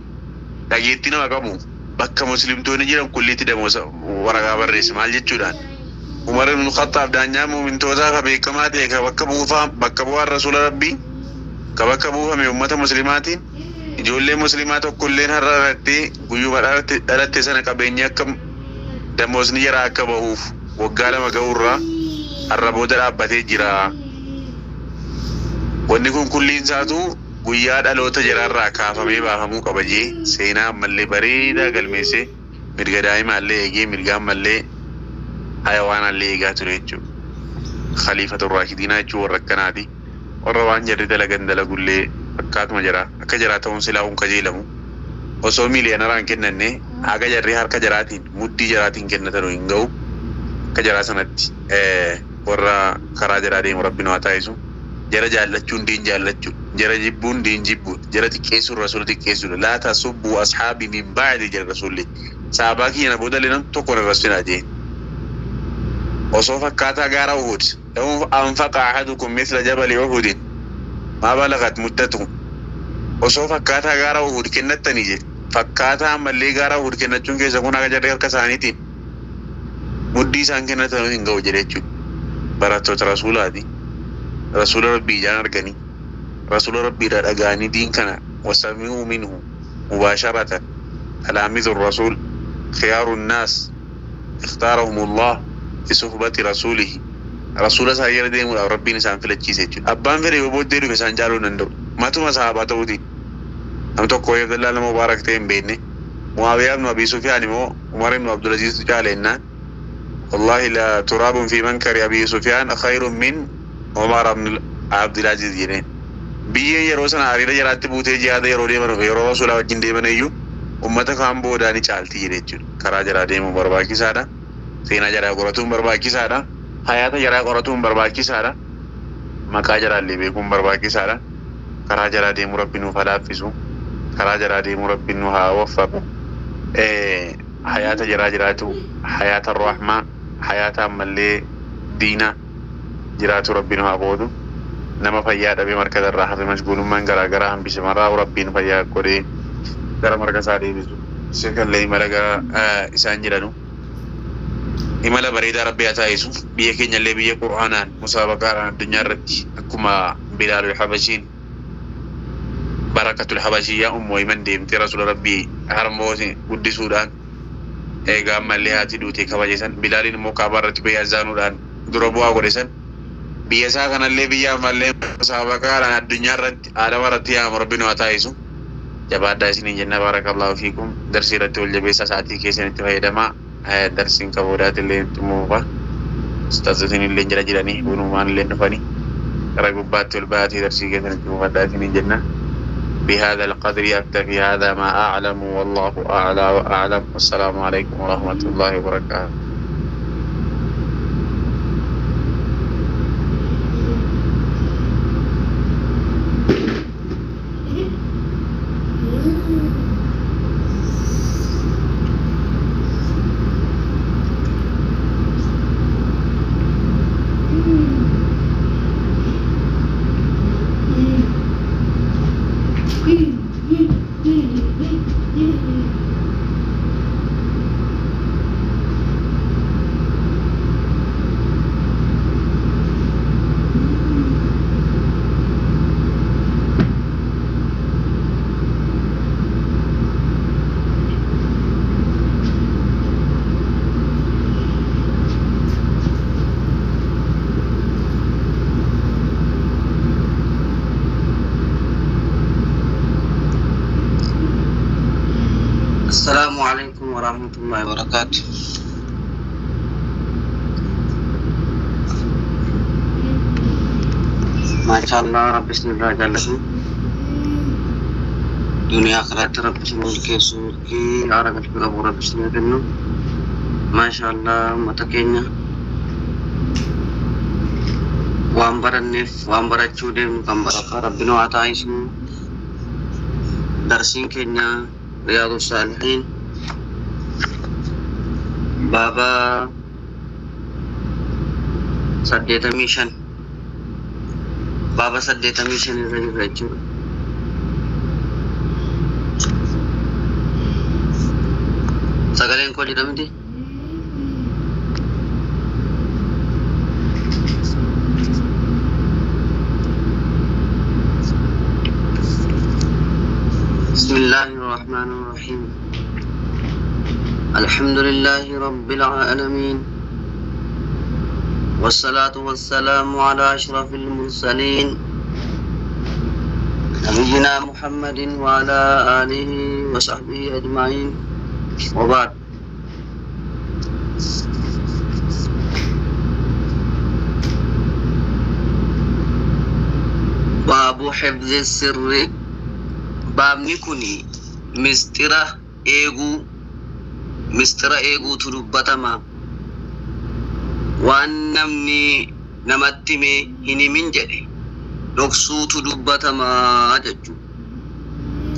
dhageettii nama qabu, bakka muslimtoonni jiran kulliitti damoosa waraqaa barreesse. Maal jechuudhaan? Umar ibn Khattaab, daanyaa mu'mintootaa ka beekamaa ta'e, ka bakka buufaa bakka bu'aan rasuula Rabbii ka bakka buufame ummata muslimaatiin, ijoollee muslimaa tokkolleen har'a dhalattee guyyuma dhalatte sana qabeenyi akka damoosni jaraa akka bahuuf waggaa 2 ga'urraa har'a booda dhaabbatee jira. Wanni kun kulliin isaatu guyyaa dhaloota jaraarraa kaafamee baafamuu qaba, jee seenaa ammallee bareedaa galmeessee, mirga daa'imaallee eegee, mirga ammallee hayawaanaallee eegaa ture jechuudha. Khaliifatu Raashidiinaa jechuun warra akkanaati. Warra waan jarri dalagan dalagullee akkaatuma jara akka jaraa ta'uun silaa hun kajeelamu. Osoo miiliyoonaraan kennanne haga jarri harka jaraatiin muddii jaraatiin kennatanu hin ga'u. Akka jaraa sanatti warra karaa jaraa deemu Rabbi nu haa taasisu. Jara jaallachuun diin jaallachuu, jara jibbuun diin jibbuu, jara xiqqeessuun rasuula xiqqeessuudha. "Laa tasubbuu ashaabii min ba'di," jedha rasuulli. "Sahabaa kiyya na boodallee nam tokko hin arrabsinaa," jee. Osoo fakkaataa gaara Uhud, "Law anfaqa ahadukum mithla jabali Uhudin maa balagat muddatu." Osoo fakkaataa gaara Uhud kennattanii jedhe. Fakkaataa ammallee gaara Uhud kennachuun keessa kun haga jarri harka isaaniitiin muddii isaan kennatanuu hin ga'u jedhe jechuudha. Barattoota rasuulaati. Rasuula Rabbii ijaan arganii, rasuula Rabbiirraa dhaga'anii diin kana, wasami'uu minhu mubaasharatan, talaamizu rasuul, khiyaaru nnaas ikhtaarahumullah fi suhbati rasuulihi. Rasuula isaa jala deemuudhaaf Rabbiin isaan filachiise jechuudha. Abbaan fedhe yoo booddee dhufe isaan caaluu hin danda'u. Matuma sahaabaa ta'uutiin. Nam tokko Abdallaa nama Mubaarak ta'e hin beekne. Mu'aawiyaa ibnu Abii Sufyaan immoo Umar ibnu Abdulaziiztu caale jennaan, "Wallahi la turaabun fi mankari Abii Sufyaan khayrun min Umar ibn Abdulaziz," jedheen. Biyyeen yeroo sana hariira jaraatti buutee jihaada yeroo deeman, yeroo rasuulaa wajjin deeman iyyuu ummata kaan boodaa ni caalti jedhe jechuudha. Karaa jaraa deemuun barbaachisaadha. Seenaa jaraa qoratuun barbaachisaadha. Hayaata jaraa qoratuun barbaachisaadha. Maqaa jaraallee beekuun barbaachisaadha. Karaa jaraa deemuu Rabbi nuuf haa laaffisu. Karaa jaraa deemuu Rabbi nu haa waffaqu. Hayaata jaraa jiraatu, hayaata rahmaa, hayaata ammallee diina jiraatu Rabbi nu haa qoodu. Nama fayyaa dhabee markaza irraa hafe, mashguulummaan garaa garaa hambise maraa Rabbiin fayyaa godhee gara marka isaa deebisu. Sheekallee imala gara isaan jedhanu imala bareedaa Rabbi haa taasisu. Biyya keenyallee biyya Qur'aanaan musaabaqaadhaan addunyaa irratti akkuma Bilaalul Habashiin, Barakatul Habashiyyaa, Ummu Ayman deemtee rasuula Rabbii harmooti guddisuudhaan, eegaa ammallee haati duutee kabaje san, Bilaaliin immoo Kaabaa irratti bahee azaanuudhaan dura bu'aa godhe san. Biyya isaa kanallee biyya ammallee musaabaqaadhaan addunyaa irratti aadama irratti yaamu rabbi nu haa taa'isu. Jabaadhaa isiniin jenna, baarakallahu fiikum. Darsii irratti wal jabeessaa, sa'aatii keessan itti fayyadamaa. Darsiin qaboodaati illee xumuufa. Ustaazotiin illee jira jiranii bunumaan illee dhufanii gara gubbaatti ol ba'aatii darsii keessan itti mufadhaa isiniin jenna. بهذا القدر أكتفي، هذا ما أعلم والله أعلى وأعلم، والسلام عليكم ورحمة الله وبركاته. السلام عليكم ورحمة الله وبركاته. ما شاء الله، رب بسم الله جلسنا دنيا آخرات، رب بسم الله كي عرق الفقه، رب بسم الله. ما شاء الله، متكينا waan baranneef waan barachuu deemnu kan barakaa rabbi nu haa taasisu. Darsiin keenya Riyaadu Saalihiin baaba 85, baaba 85 irra jirra jechuudha. Sagaleen koo jira miti? بسم الله الرحمن الرحيم، الحمد لله رب العالمين، والصلاة والسلام على أشرف المرسلين نبينا محمد وعلى آله وصحبه أجمعين، وبعد. باب حفظ السر. Baabni kun mistira eeguu, mistira eeguutu dubbatama. Waan namni namatti hime hin himin jedhe dhoksuutu dubbatamaa jechuudha.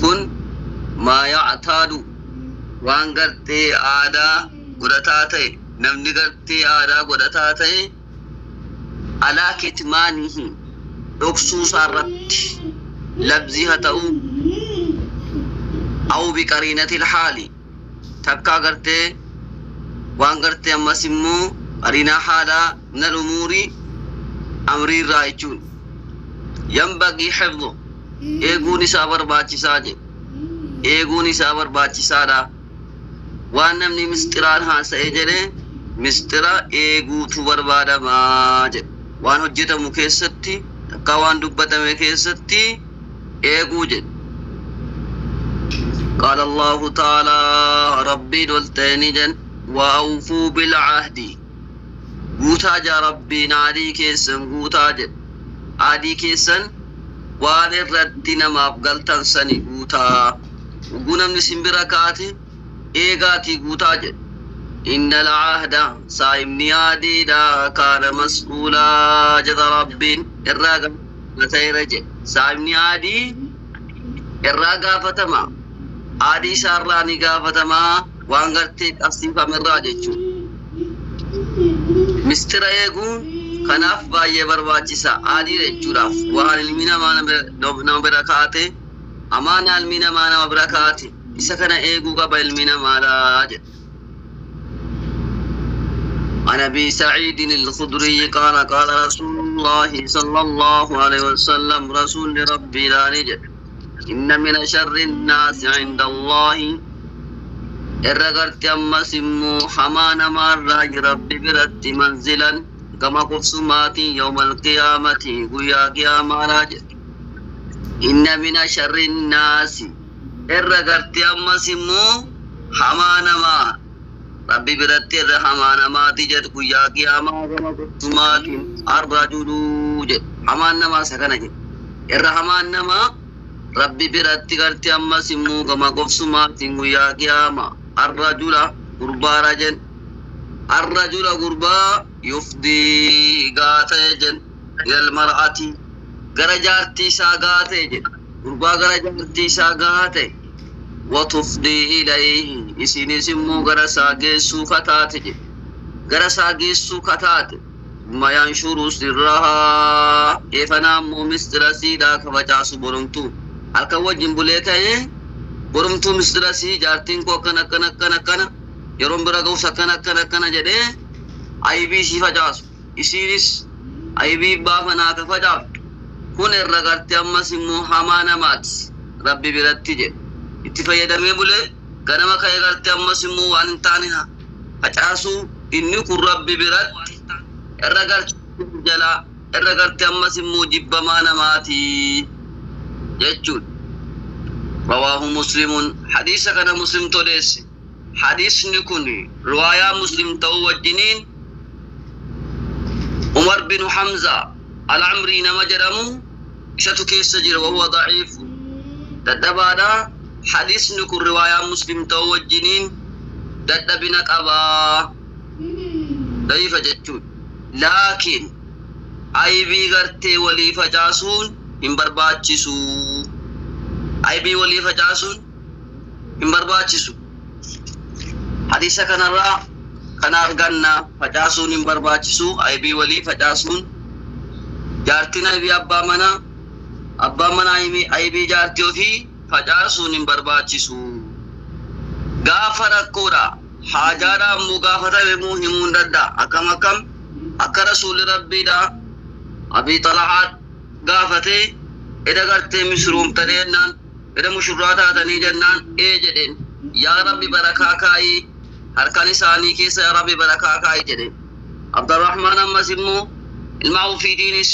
Kun maa yactaadu, waan gartee aadaa godhataa ta'e, namni gartee aadaa godhataa ta'e, alaa kitmaanihi, dhoksuu isaarratti, labzii haa ta'uu aw biqariinati ilhaali, takkaa gartee waan gartee ammas immoo qariinaa haalaa, min alumuuri, amriirraa jechuun, yanbagii xifdu, eeguun isaa barbaachisaa jedhe, eeguun isaa barbaachisaadha. Waan namni misxiraan haasa'e jedhe misxira eeguutu barbaadamaa jedhe. Waan hojjetamu keessatti takkaa waan dubbatame keessatti eeguu jedhe. قال الله تعالى، ربي دولتني جن، وأوفوا بالعهد، guutaa jaa rabbiin aadii keessan guutaa jedhe. Aadii keessan waan irratti namaaf galtan sani guutaa. Uguu namni simbira kaate eegaatii guutaa jedhe. إن العهد، saayibni aadiidha، كان مسؤولا jedha rabbiin, irraa gaafatama jedhe. Saayibni aadii irraa gaafatama, aadii isaarraa ni gaafatamaa, waan gartee qabsiifamerraa jechuudha. Mistira eeguun kanaaf baay'ee barbaachisa aadii jechuudhaaf. Waan ilmi namaa nama bira kaate, amaana ilmi namaa nama bira kaate, isa kana eeguu qaba ilmi namaadha jedha. عن ابي سعيد الخدري قال قال رسول الله صلى الله عليه وسلم، رسول ربي لا نجد، إن من شر الناس عند الله، irra garti ammas immoo hamaa namaarraa rabbi biratti manzilan gama qubsumaatiin yawmal qiyaamati guyyaa qiyaamaadhaa jedhe. Inna mina sharri naasi irra gartee ammas immoo hamaa namaa rabbi biratti irra hamaa namaati jedhu guyyaa qiyaamaa gama qubsumaatiin arrajuluu jedhu hamaan namaa isa kana jedhu irra hamaan namaa rabbi biratti gartee ammas immoo gama qubsumaatiin guyyaa qiyaamaa arrajula gurbaara jedhu arrajula gurbaa yufdii gaatee jedhu ilal mar'ati gara jaartii isaa gaatee jedhu gurbaa gara jaartii isaa gaatee watufdii ilayhi isinis immoo gara isaa geessuu kataate jedhe gara isaa geessuu kataate summa yanshuru sirrahaa eefanaa immoo mistira siidhaa kabacaasu boromtuu halkan wajjin bulee ka'ee boromtuu mistira sii jaartiin koo akkana akkana akkana akkana yeroon bira ga'us akkana akkana akkana jedhee aybii sii facaasu isiinis aybii baafanaa ka facaaftu kun irra gartee ammas immoo hamaa namaati rabbi biratti jedhe itti fayyadamee bulee ganama ka'ee gartee ammas immoo waan hin taane facaasuu inni kun rabbi biratti irra gartee jalaa irra gartee ammas immoo jibbamaa namaati jechuudha. Rawaahu Muslimuun hadiisa kana Muslim toleesse. Hadiisni kun riwaayaa Muslim ta'uu wajjiniin Umar bin Hamza al-Amrii nama jedhamu isatu keessa jira wahuwa daciifu dadhabaadha. Hadiisni kun riwaayaa Muslim ta'uu wajjiniin dadhabina qabaa da'iifa jechuudha. Laakiin aybii gartee walii facaasuun hin barbaachisu. Aybii walii facaasuun hin barbaachisu. Hadiisa kanarraa kana arganna facaasuun hin barbaachisu. Aybii walii facaasuun jaartiin aybii abbaa manaa abbaan manaa aybii jaartii ofii facaasuun hin barbaachisu. Gaafa rakkoodha haajaadha ammoo gaafatame immoo himuu hin danda'a. Akkam akkam akka rasuulli rabbiidha Abii Xalahaa gaafatee eda gartee misruumtanii jennaan eda mushurraa taatanii jennaan ee jedheen yaa rabbi barakaa kaayii harkan isaanii keessa yaa rabbi barakaa kaayii jedheen. Abdurrahmaan ammas immoo ilma ofiitiinis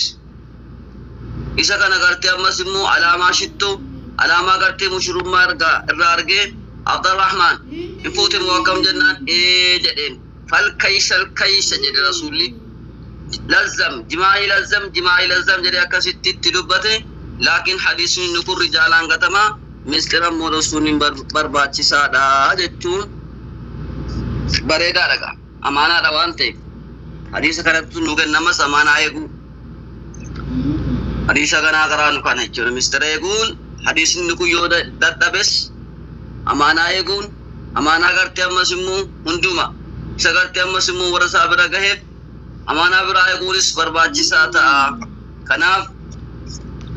isa kana gartee ammas immoo alaamaa shittoo alaamaa gartee mushurummaa irraa argee Abdurrahmaan hin fuute moo akkam jennaan ee jedheen falkaysa alkaysa jedhe rasuulli lazzam jimaa'ii lazzam jimaa'ii lazzam jedhee akkasitti itti dubbate. Laakiin hadiisni inni kun rijaalaan gatamaa mistira immoo dhoksuun hin barbaachisaadha jechuun bareedaadha gaa amaanaadha waan ta'eef hadiisa kanatti nu kennamas amaanaa eeguu hadiisa kanaa karaa nu kana jechuudha mistira eeguun hadiisni kun yoo dadhabes amaanaa eeguun amaanaa gartee ammas immoo hunduma isa gartee ammas immoo warra isaa bira gaheef amaanaa biraa eeguunis barbaachisaa ta'a. Kanaaf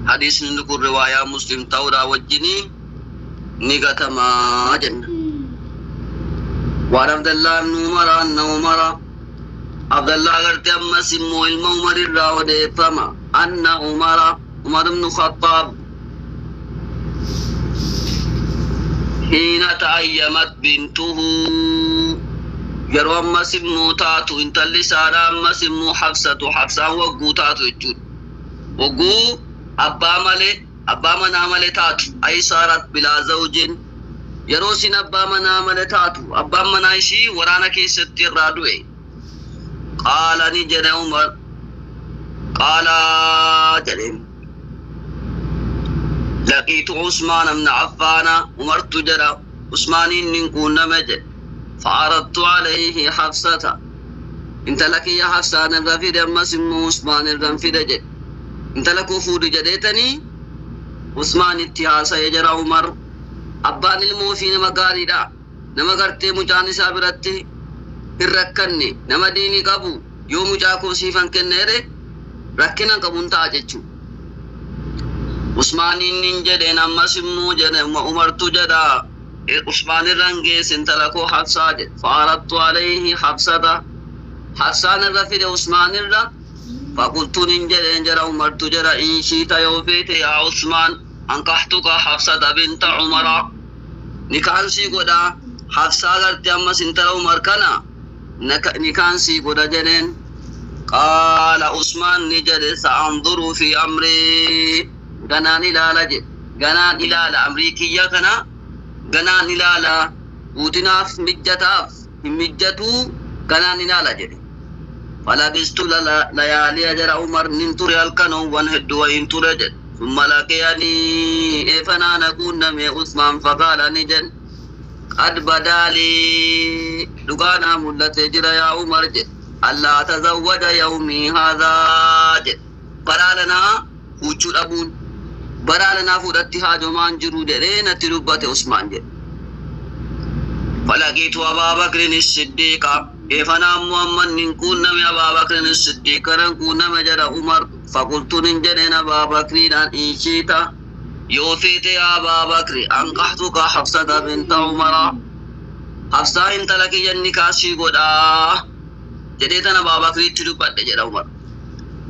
hadiisni kun riwaayaa Muslim ta'uudhaa wajjinii ni gatamaa jenna. Waan Abdallaa ibn Umar anna Umara Abdallaa gartee ammas immoo ilma Umar irraa odeeffama. Anna Umara Umar ibn Khattaab hiina ta'ayyamat bintuhu yeroo ammas immoo taatu intalli isaadha ammas immoo Hafsatu Hafsaan wagguu taatu jechuudha. Wagguu abbaa malee abbaa manaa malee taatu ay saarat bilaa zawjin yeroo isin abbaa manaa malee taatu abbaan manaa ishii waraana keessatti irraa du'e. Qaala ni jedhe Umar qaala jedheen laqiitu Usmaan ibn Affaana Umartu jedha Usmaaniin nin quunname jedhe. فعرضت عليه حفصة انت لك يا حفصة الرفيد أما سمو عثمان الرفيد جد انت لك فود جديتني عثمان اتهاسا يجرى عمر أبان الموفين مقاري دا نما قرتي مجاني سابرتي الركني نما ديني قبو يوم جاكو سيفان كنيري ركنا قبون تاججو عثمان ننجدين أما سمو جد عمر تجدا عثمان الرنجيس انتلكو حفصة فعرضت عليه حفصة حفصان الرفيد عثمان الر فقلت ننجل انجل عمر تجرى إن شئت يوفيت يا عثمان أنكحتك حفصة بنت عمر نكان سيقودا حفصة غرتي أما سنتل عمر كنا نكان سيقودا جنين قال عثمان نجد سأنظر في أمري غنان إلالة غنان إلالة أمريكية كنا غنان إلالة وتناف مجتاف مجتو غنان إلالة جد فلبست ليالي أجر عمر ننتر الكنو وانهد وإنتر جد ثم لقيني فنا نكون من عثمان فقال نجد قد بدا لي لقانا ملت جرى يا عمر جد ألا تزوج يومي هذا جد برالنا وجود أبون برالنا فودت هاجمان جرو درينا تربة عثمان جد فلقيت أبا بكر الصديق كيف محمد نكون من أبا بكر الصديق نكون مجد عمر فقلت ننجدين أبا بكر إن شئت يوفيت يا أبا بكر أنقحتك حفصة بنت عمر حفصة انت لك النكاسي قدا جديتنا أبا بكر تربت جد عمر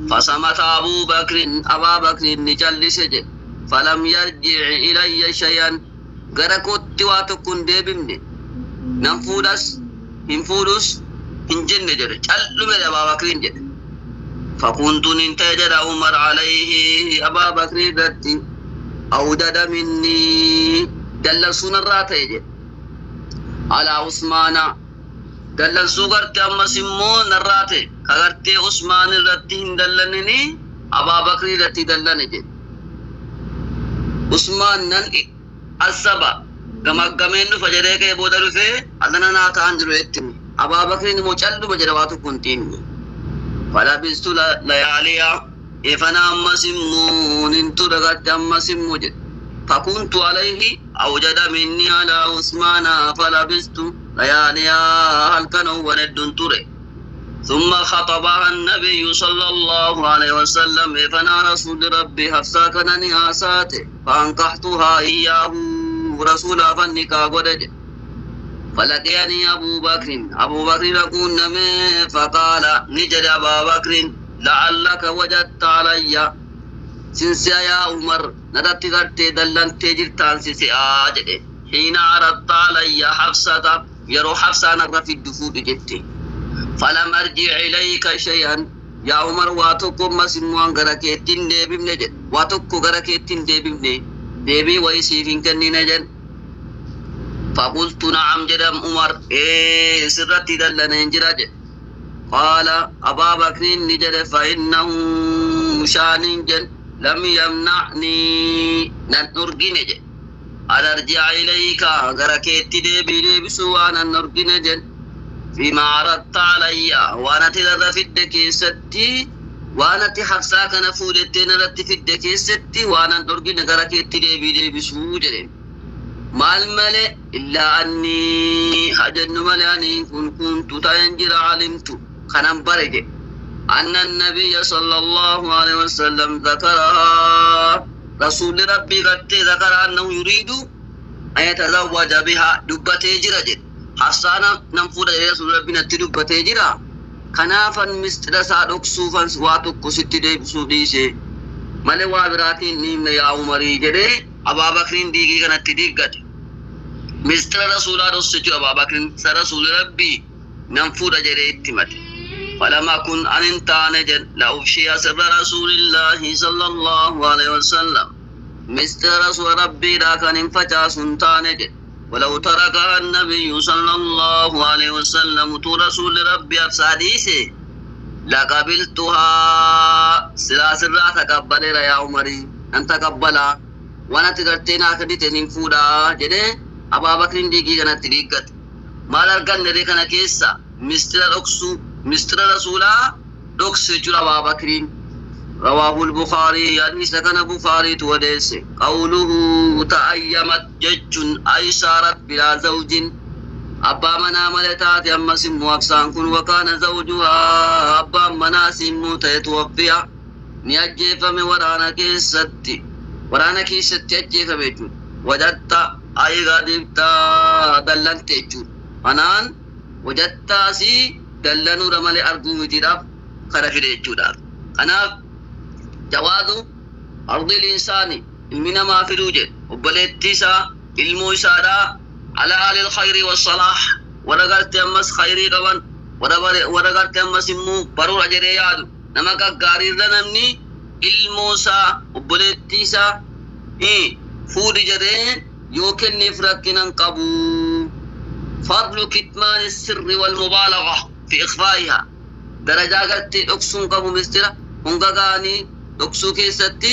فصمت أبو بكر أبا بكر نجلس جد فلم يرجع إلي شيئا غرقت واتكون ديبمني ننفودس هنفودس هنجن جد چلو مي أبا بكر جد فكنت ننتجر عمر عليه أبا بكر رتي أودد مني دلسون الراتي على عثمان دلسو غرتي أما سمون الراتي كغرتي عثمان الرتي دلنني أبا بكر رتي دلنني عثمان نن السبا غمغمين فجره كي بودر في أدنى ناتان جرو أبا بكر مچلو مجرواتو كنتين فلبست لياليا إفنا أما سمون انتو رغت أما سمو فكنت عليه أوجد مني على عثمان فلبست لياليا هل كانوا وند تري ثم خطبها النبي صلى الله عليه وسلم إفنا رسول ربي حفصة كنني آساته فأنكحتها إياه رسول فالنكاح ودج فلقيني أبو بكر أبو بكر يكون فقال نجد أبا بكر لعلك وجدت علي سنسيا يا عمر ندرت غرتي دلن تجرتان سنسيا جدي حين عرضت علي حفصة يرو حفصة نرى في الدفوت جدتي فلم أرجع إليك شيئا يا عمر واتوكو ما سموان غركيتين ديبم نجد واتوكو غركيتين ديبم ني ديبي ويسيفين كني نجد فقلت نعم جدم عمر إيه سرتي دلن انجراج قال أبا بكر نجد فإنه شان جل لم يمنعني نرجي نجد أن أرجع إليك غركيتي ديبي ديبسو أنا نرجي نجد فيما عرضت علي وأنا تلر في الدكيستي وأنا تحفصاك نفودتي نرت في الدكيستي وأنا نرجي نغركيتي ديبي ديبسو جدين مال ملئ إلا أني حجن ملاني كنت تنجر علمت خنم برج أن النبي صلى الله عليه وسلم ذكرها رسول ربي قد ذكر أنه يريد أن يتزوج بها دبتي جرجل حسانا ننفود رسول ربي نتدبتي جرا كنافا مستر سادوك سوفا سواتوك ستي ديبسو ديسي ملي وابراتين نيم يا عمري جري أبا بكر ديجي كانت تديقت مستر رسول الله رسول أبا بكر رسول ربي ننفور جري اتمت فلما كن أن انتانج لأفشي سر رسول الله صلى الله عليه وسلم مستر رسول ربي لا كان انفجا سنتانج ولو تركها النبي صلى الله عليه وسلم تو رسول ربي أفساديسي لقبلتها سرا سرا تقبل يا عمري أن تقبلها وانا تغرتينا كديتين فودا جدي أبا بكر ديجي كانت تريقت ما لرغن دري كان كيسا مستر أكسو مستر رسولا دوكس جرى أبا بكر رواه البخاري حديث كان بخاري توديس قوله تأيمت جج أي صارت بلا زوج أبا منا ملتات أما سمو أفسان كن وكان زوجها أبا منا سمو تيتوفيا نيجيف من ورانا كيستي ورانا كيستي أجيف بيجون وجدت أي غادبت دلنت جون أنان وجدت سي دلنو رمال أرجو متراف خرفي جودار أنا جواز أرض الإنسان من ما في الوجد وبلتسا المو إسارة على آل الخير والصلاح ورقلت أمس خيري قبل Warra gartee ammas immoo baruudha jedhee yaadu nama gaggaariirra namni ilmoo isaa obboleettii isaa fuudhi jedhee yoo kenneef rakkina hin qabu. Fadlu kitmaani sirri wal mubaalaga fi ikhfaa'ihaa. Darajaa gartee dhoksuun qabu mistira honga ga'anii dhoksuu keessatti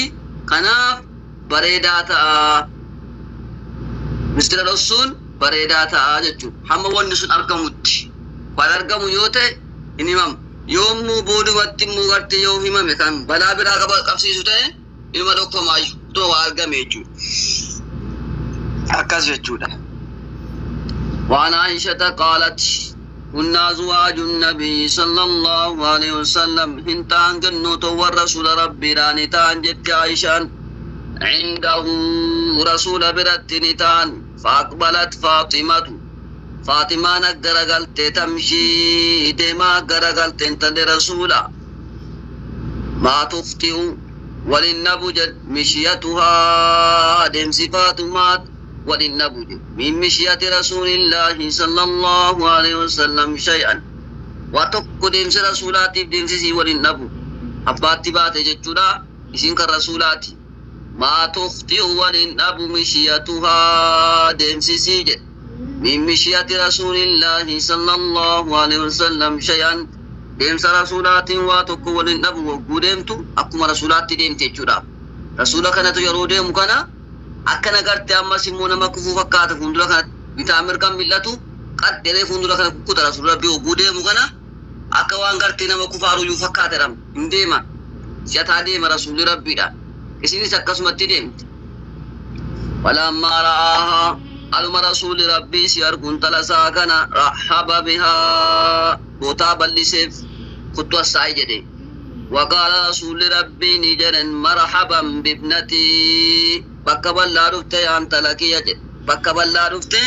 kanaaf bareedaa ta'a. Mistira dhoksuun bareedaa ta'a jechuudha. Hamma wanni sun argamutti. Waan argamu yoo ta'e hin himamu. Yommuu boodumatti immoo gartee yoo himame kan balaa biraa qabsiisu ta'e ilma dhokfamaayyuu utuma waa argame jechuudha. Akkas jechuudha. وعن عائشة قالت كنا أزواج النبي صلى الله عليه وسلم هنتان جنوت والرسول ربي رانتان جت عائشة عنده رسول برت نتان فأقبلت فاطمة فاطمة نقرقلت تمشي ديما قرقلت انت لرسولا ما تخطئ وللنبجد مشيتها دمس فاطمة وللنبج من مشية رسول الله صلى الله عليه وسلم شيئا وتك دمس رسولاتي دمسي وللنبو أباتي باتي جتشولا إسنك الرسولاتي ما تخطئ وللنبو مشيتها دمسي جت من مشية رسول الله صلى الله عليه وسلم شيئا دمس رسولات وتك وللنبو وقدمت أكما رسولاتي دمتي جتشولا رسولك نتو ديم كنا akkana gartee ammas immoo nama kufuu fakkaata fuuldura kana bitaa mirgaan mil'atu qaxxeeree fuuldura kana kukkuta rasuula rabbii oguu deemu kana akka waan gartee nama kufaaruyyuu fakkaata jedhama hin deema si'ataa deema rasuulli rabbiidha isinis akkasumatti deemti. Falammaa ra'aahaa aluma rasuulli rabbii si arguun talasaa kana rahaba bihaa bootaa bal'iseef kuttu assaa'i jedhe. وقال رسول ربي نجرا مرحبا بابنتي bakka bal'aa dhufte yaa intala kiyya jedhe bakka bal'aa dhufte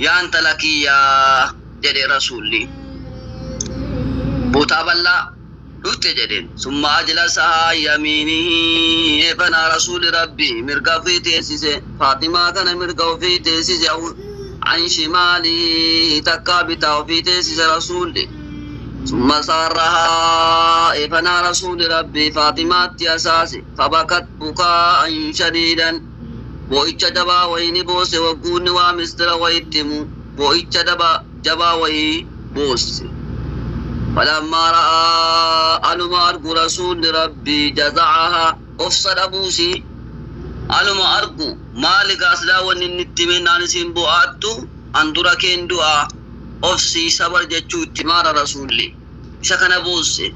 yaa intala kiyya jedhe rasuulli bootaa bal'aa dhufte jedheen summa ajlasahaa yamiinihi eefanaa rasuuli rabbii mirga ofii teessise faatimaa kana mirga ofii teessise an shimaalii takkaa bitaa ofii teessise rasuulli ثم سارها إفنا رسول ربي فاطمة أساسي فبكت بكاء شديدا بوئتش دبا وين بوس وقون ومستر ويتم بوئتش دبا جبا وي بوس فلما رأى ألم أرجو رسول ربي جزعها أفسد أبوسي ألم أرجو مالك أسلا وننتمين نانسين بؤاتو أندرا كين دعا أفسي صبر جتشوت مار رسولي شكن بوسي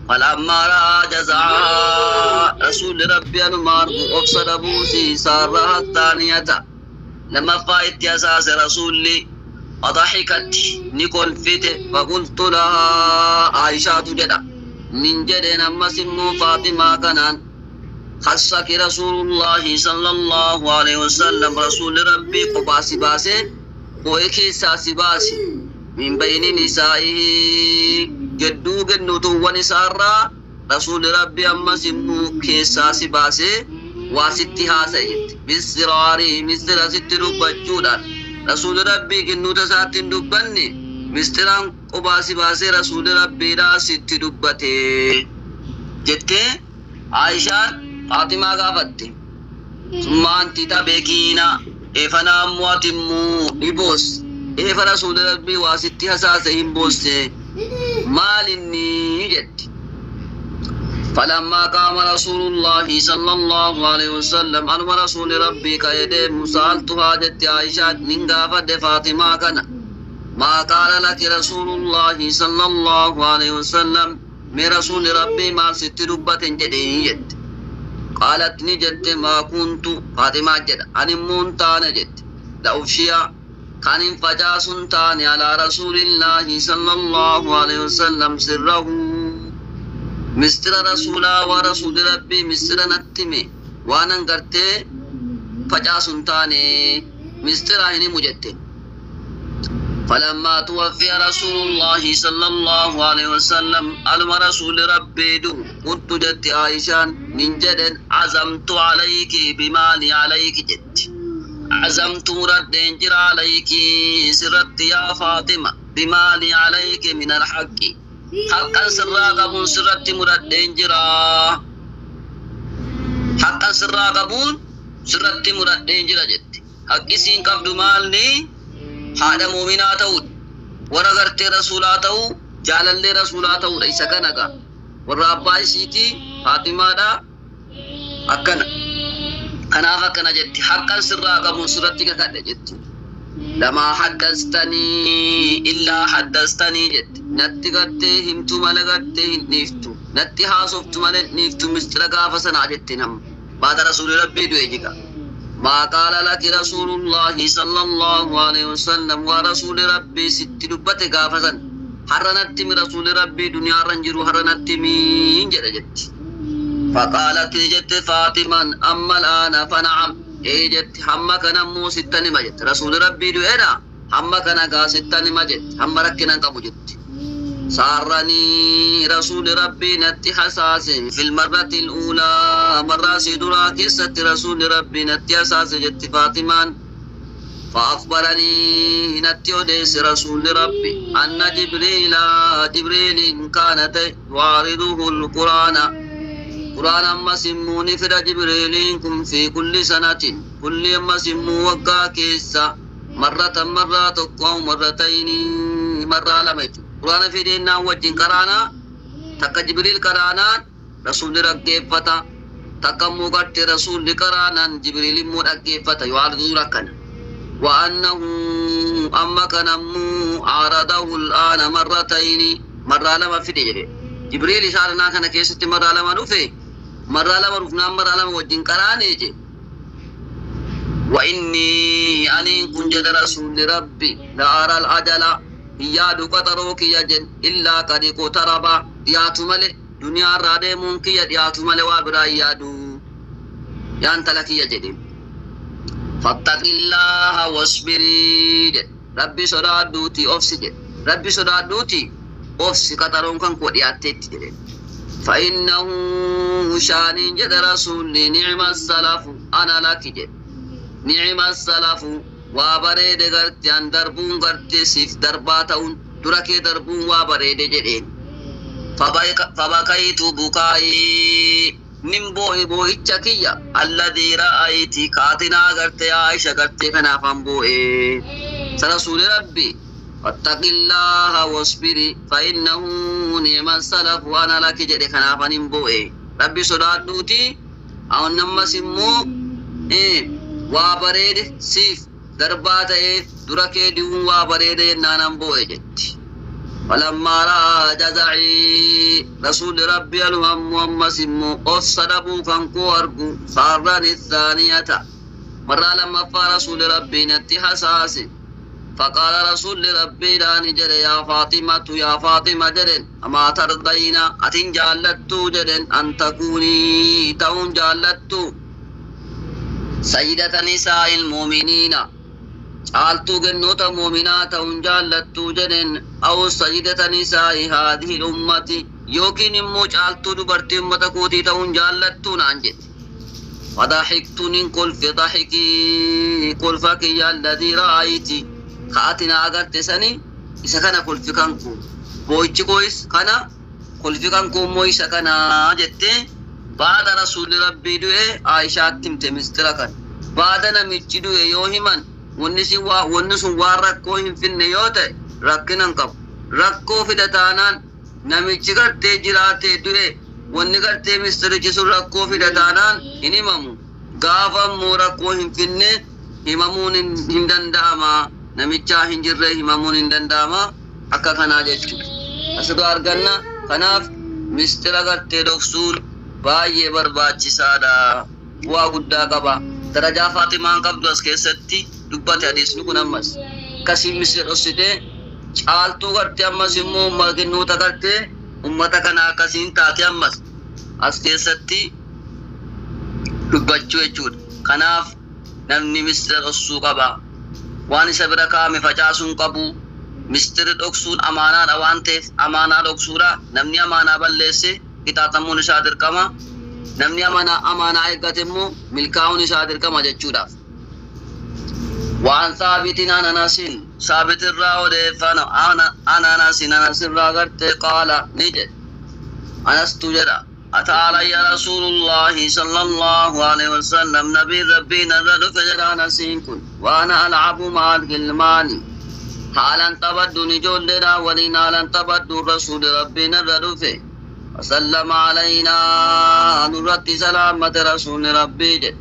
فلما رأى جزعها رسول ربي المارغ أفسد بوسي سارها الثانية لما فايت يساس رسولي فضحكت نيكول فيت فقلت لها عائشة جدا من جدنا أما فاطمة كنان خصك رسول الله صلى الله عليه وسلم رسول ربي قباسي باسي وإكي ساسي باسي من بين نسائه جدو جنوتو ونسارا رسول ربي أما سمو كيساسي باسي واسطي هاسيت بالسراري مستر ست ربجودا رسول ربي جنوتا ساتين دبني مستران قباسي باسي رسول ربي را ست دبتي جتة عائشة فاطمة غافتي ثم أنت تبكينا إفنا مواتمو إبوس إف رسول ربي واسطي هساسي إبوس مال جت فلما قام رسول الله صلى الله عليه وسلم أنو رسول ربي كيدي سألتها جت عائشة من غافت فاطمة كان ما قال لك رسول الله صلى الله عليه وسلم من رسول ربي ما ست ربة جديد قالت نجت ما كنت فاطمة جد أن مونتان جد لأفشيا كان فجاس تاني على رسول الله صلى الله عليه وسلم سره مستر رسولا ورسول ربي مستر نتمي وانا قرتي فجاس تاني مستر هني مجد فلما توفي رسول الله صلى الله عليه وسلم علم رسول ربي دو قلت جد عائشة من جد عزمت عليك بمالي عليك جد عزمت مردين جرى عليك سرت يا فاطمة بما لي عليك من الحق حقا سرا سرت مردين جرى حقا سرا سرت مردين جرى جت حق سين قبل مالني هذا مؤمنات ورغرت رسولاته جالل رسولاته ليس كنغا ورابا سيتي فاطمة دا أكنا كنافا كنا جت حقا سرا قبون سرتك كذا جت لما حدثتني إلا حدثتني جت نتقت همت ملقت نفتو نتي حاسفت ملت نفتو مسترقا فسنا جت نم بعد رسول ربي دويجك ما قال لك رسول الله صلى الله عليه وسلم ورسول ربي ست لبتك فسن حرنت من رسول ربي دنيا رنجر حرنت من جت فقالت جت فاطمة أما الآن فنعم إيه جت حمك نمو ستني مجت رسول ربي دوئنا حمك نقا ستني مجت حم ركنا قبو جت سارني رسول ربي نتي حساس في المرة الأولى مرة سيدرا كست رسول ربي نتي حساس جت فاطمة فأخبرني نتي أديس رسول ربي أن جبريل جبريل كانت يعارضه القرآن قرآن أما سموني فر جبريلكم في كل سنة كل أما سمو وقا كيسا مرة مرة أو مرتين مرة لميت قرآن في ديننا وجن قرانا تك جبريل قرانا رسول ربي فتا تك موغت رسول قرانا جبريل مو ربي فتا يعرض ركنا وأنه أما كان مو عرضه الآن مرتين مرة لما في دينه جبريل إشارنا كان كيست مرة لما رفع مرة لما رفنا مرة لما وجن قراني جي وإني أني كنت رسول ربي لا أرى الأجل يا قطروك يا جن إلا قد اقترب يا تملي دنيا رادي ممكن يا تملي وابرا يا دو يا أنت لك يا جدي فاتق الله واصبري ربي صدادوتي أفسد ربي صدادوتي أفسد قطرون كان قد يأتيت فإنه شان جد رسول نعم السلف أنا لك جد نعم السلف وابريد غرتي أن دربون غرتي سيف درباتون دركي دربون وابريد جدين فبكيت بكائي من بوهي بوهي تشكية الذي رأيتي كاتنا غرتي عائشة غرتي كنافان بوهي سرسول ربي فاتق الله واصبري فإنه نعم السلف وأنا لك جدي كنافان بوهي ربي صدات دوتي أو نما سمو إيه وابريد سيف دربات إيه دركي ديون وابريد نانام بوهي جدي فلما رأى جزعي رسول ربي الهم ومسمو أصدبوا كنكو أرجو صارني الثانية مرة لما فرسول ربي نتي حساس فقال رسول ربي لا نجر يا فاطمة يا فاطمة جرن أما ترضين أتن جالت جرن أن تكوني تون جالت سيدة نساء المؤمنين caaltuu gennoota muuminaa ta'uun jaallattuu jedhen aw sayyidata nisaa'i haadihi ummati yookiin immoo caaltuu dubartii ummata kootii ta'uun jaallattuu naan jedhe. فضحكت نقول في ضحكي قل فكي الذي رأيتي كأتنا أغرت سني إذا كان قل في كانكو بويتش كويس كان قل في كانكو مويسا كان جتة بعد رسول ربي دوه عائشة تمت مستركا بعد نمشي دوه يوهمان ونسي واركوهم في النيوت ركنا قب ركو في دتانان نمشي كرتي جراتي دوه wanni gartee mistirichi sun rakkoo fida taanaan hin himamu. Gaafa immoo rakkoo hin finne himamuun hin danda'ama. Namichaa hin jirre himamuun hin danda'ama. Akka kanaa jechuudha. Asirraa arganna. Kanaaf mistira gartee dhoksuun baay'ee barbaachisaadha. Bu'aa guddaa qaba. Darajaa Faatimaan qabdu as keessatti dubbate hadiisni kun ammas. Akkasiin mistira dhoksitee caaltuu gartee ammas immoo kennoota gartee ummata kana akkasiin taate ammas as keessatti dubbachuu jechuudha. Kanaaf namni mistira dhoksuu qaba. Waan isa bira kaa'ame facaasuun qabu. Mistirri dhoksuun amaanaadha waan ta'eef amaanaa dhoksuudha. Namni amaanaa balleesse qixaaxamuun isaa dirqama. Namni amaanaa eeggate immoo milkaa'uun isaa dirqama jechuudhaaf. وعن ثابت عن أنس ثابت الراودي فأنا أنا أنس أنس الراغرت قال نجد أنس تجرى أتى علي رسول الله صلى الله عليه وسلم نبي ربي نزل فجر أنس كن وأنا ألعب مع الغلمان حالا تبدو نجولنا ولنا لن تبدو رسول ربي نزل فيه وسلم علينا نرد سلامة رسول ربي جد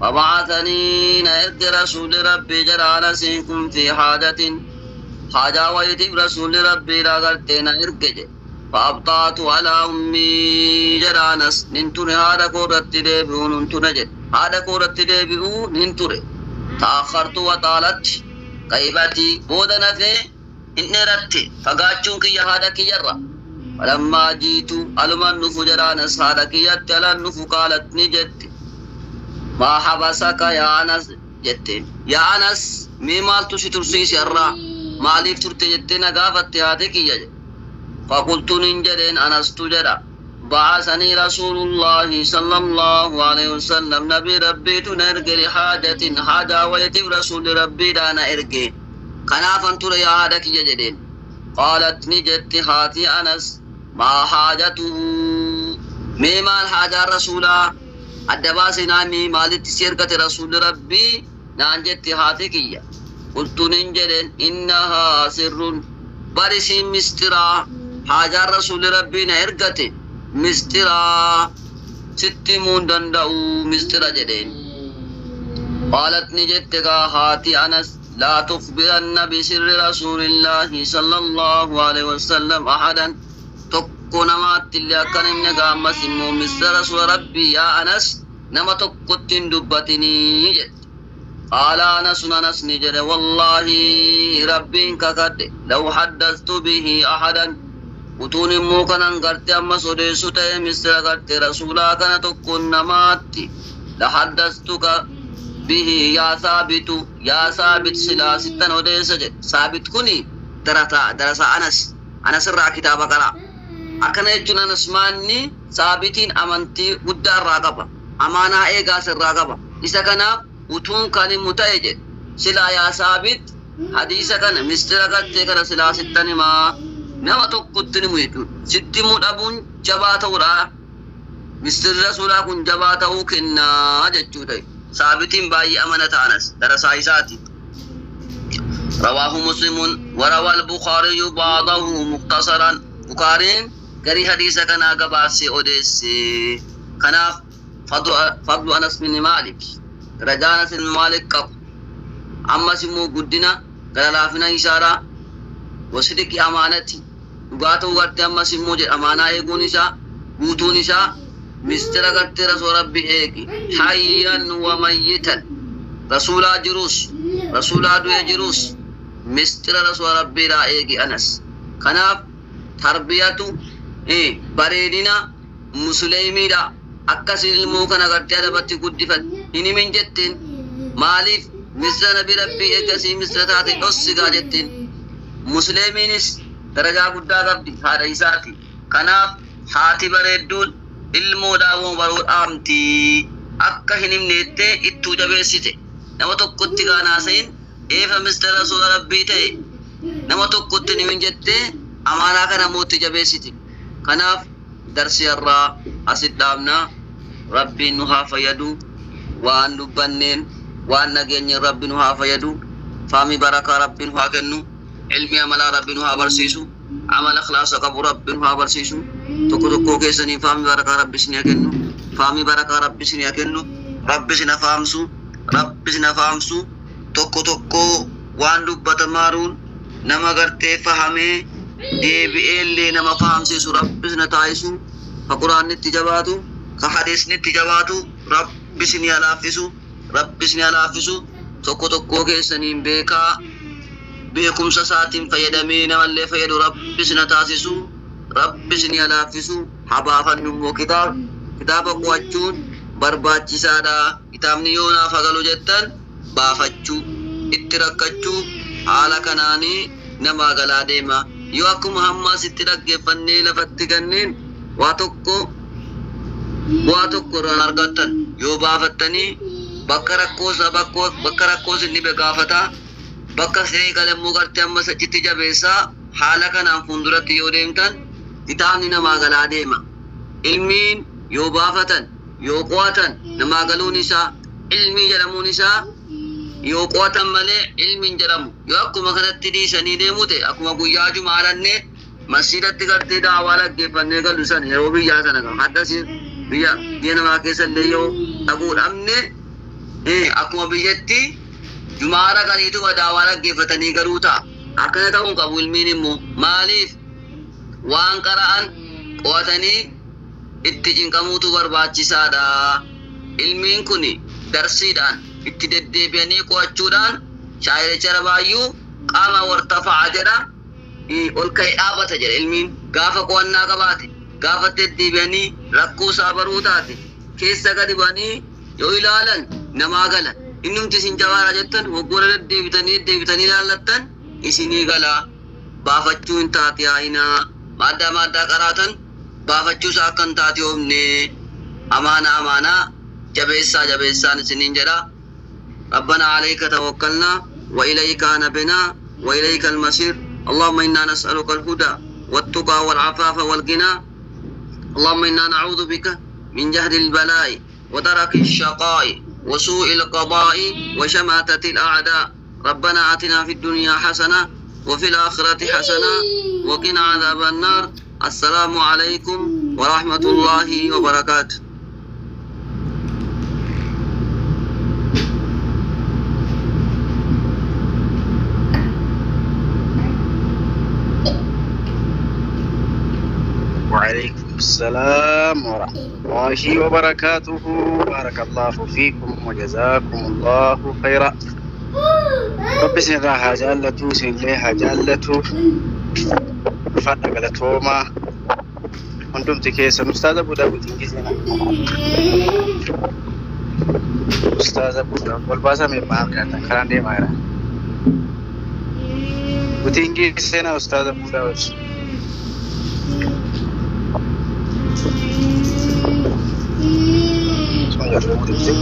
وبعثني نرد رسول ربي جلال سيكم في حاجة حاجة ويتب رسول ربي لا نرجج فأبطأت على أمي جلانس ننتر هذا كورت ديبئو ننتر هذا كورت ديبئو ننتر تأخرت وطالت غيبتي بودنا في إن رت فقاتشون كي هذا كي يرى فلما جيت ألمن فجرانس هذا كي يتلن فقالت نجت ما حبسك يا أنس جتين يا أنس مي مال تشي ترسي شرا مالك ترتي جتين غافت هاتك يا فقلت ننجرين أنس تجرا بعثني رسول الله صلى الله عليه وسلم نبي ربي تنرجع لحاجة حاجة ويتب رسول ربي دانا إرجع خنافا ترى يا هذاك يا جدين قالت نجت هاتي أنس ما حاجته مي مال حاجة رسولا الدباسنا مي مالت سيركة رسول ربي نانجت هاتكية قلت ننجرين إنها سر برسي مسترا حاجة رسول ربي نرجته مسترا ستمون دندأو مسترا جدين قالت نجتك هاتي أنس لا تخبرن بسر رسول الله صلى الله عليه وسلم أحدا تكون ما تلي أكنم نقام سمو مستر رسول ربي يا أنس نما تكتن دبتني جد قال أنس أنس نجد والله ربي ككد لو حدثت به أحدا utuun immoo kanan garte ammas odeessu ta'e mistira garte rasuulaa kana tokkoon namaatti lahaddastuka bihi yaa saabitu yaa saabit silaa sittan odeessa jedhe saabit kuni darasa anas anas irraa kitaaba qara akkana jechuun anas maanni saabitiin amantii guddaa irraa qaba amaanaa eegaas irraa qaba isa kanaaf utuun kan himu ta'e jedhe silaa yaa saabit hadiisa kana mistira gartee kana silaa sittan himaa nama tokkotti ni jechuudha. Sitti himuu dhabuun jabaa ta'uudha. Mistirri rasuulaa kun jabaa ta'uu kennaa jechuudha. Saabitiin baay'ee amanata anas darasaa isaati. رواه مسلم وروى البخاري بعضه مختصرا بخاري غري حديث كان قباسي أوديسي كان فضل أنس بن مالك رجاء أنس بن مالك قب أما سمو قدنا قال لافنا إشارة وصدق أمانتي dhugaa ta'uu gartee ammas immoo jedha amaanaa eeguun isaa guutuun isaa mistira gartee rasuula rabbi eegi hayyan wa mayyitan rasuulaa jirus rasuulaa du'e jirus mistira rasuula rabbiidhaa eegi anas kanaaf tarbiyatu bareedina musliimiidha akkasin ilmoo kana gartee adabatti guddifat hin himin jetteen maaliif mistira nabi rabbii eegasii mistira taate dhossigaa jetteen musliimiinis darajaa guddaa qabdi haadha isaati kanaaf haati bareedduun ilmoodhaa baruu dhaamti akka hin himneettee ittuu jabeessite nama tokkotti gaanaasayin eefa mistira rasuula rabbii ta'e nama tokkotti himin jettee amaanaa kana mootti jabeessite kanaaf darsi irraa asit dhaabnaa rabbiin nu haa fayyadu waan dubbanneen waan nageenyeen rabbi nu haa fayyadu faami barakaa rabbiin nu haa kennu علمي عمل ربي نها برسيسو عمل اخلاص قبو ربي نها برسيسو tokko tokkoo keessanii faami barakaa rabbi isin haa kennu faami barakaa rabbi isin haa kennu rabbi isin afaamsu rabbi isin afaamsu tokko tokko waan dubbatamaaruun nama gartee fahamee deebi'ee illee nama fahamsiisu rabbi isin taasisu ka quraanni itti jabaatu ka hadiisni itti jabaatu rabbi isin haa laaffisu rabbi isin haa laaffisu tokko tokkoo keessaniin beekaa beekumsa isaatiin fayyadamee namallee fayyadu rabbi isin taasisu rabbi isin haa laaffisu habaafannu immoo kitaaba qo'achuun barbaachisaadha kitaabni yoo naaf hagalu jettan baafachuu itti rakkachuu haala kanaanii namaa galaa deema yoo akkuma hammaas itti dhaggeeffannee lafatti ganneen waa tokko bu'aa tokko irraan argattan yoo baafattanii Bakka rakkoosa bakka rakkoos inni gaafataa, bakka siree galammoo gartee ammas achitti jabeessaa. Haala kanaan fuulduratti yoo deemtan kitaabni namaa galaa deema. Ilmiin yoo baafatan, yoo qo'atan, namaa galuun isaa, ilmii jedhamuun isaa yoo qo'atan malee ilmiin jedhamu. Yoo akkuma kanatti dhiisanii deemu ta'e, akkuma guyyaa jumaalanne masjiidatti gartee daawaa dhaggeeffannee galu san, yeroo biyyaa sana kan haddas biyya namaa keessa illee yoo dhaquu dhabne, akkuma biyyatti jumaara qaniituma daawaa dhaggeeffatanii galuu ta'a. Akkana ta'uun qabu. Ilmiin immoo maaliif waan qara'an qo'atanii itti cinqamuutu barbaachisaadha. Ilmiin kun darsiidhaan itti deddeebi'anii qo'achuudhaan shaayiricha rabaayyuu qaama wartafa'a jedha, ol ka'ee dhaabata jedha. Ilmiin gaafa qo'annaa qabaate, gaafa deddeebi'anii rakkoo isaa baruu taate, keessa gadi ba'anii yoo ilaalan namaa gala. Innumti isin jabaadha jettan waggoota deddeebitanii deddeebitanii ilaallattan isinii gala. Baafachuu hin taate haayinaa maaddaa maaddaa qaraatan baafachuu isaa akka hin taate oomne. Amaanaa amaanaa jabeessaa jabeessaan isiniin jedha. ربنا عليك توكلنا وإليك أنبنا وإليك المصير. اللهم إنا نسألك الهدى والتقى والعفاف والغنى. اللهم إنا نعوذ بك من جهد البلاء ودرك الشقاء وسوء القضاء وشماتة الأعداء. ربنا آتنا في الدنيا حسنة وفي الآخرة حسنة وقنا عذاب النار. السلام عليكم ورحمة الله وبركاته. وعليكم السلام ورحمة الله وبركاته. بارك الله فيكم وجزاكم الله خيرا. Rabbi isinirraa haa jaallatu, isinillee haa jaallatu. Ulfaadha, galatoomaa hundumti keessan. Ustaaza Budaa Butiin gisena. Ustaaza Budaa wal baasame maal kaatan karaan deemaa jira. Butiin gisena Ustaaza Budaa wajji. Sun jarri butii.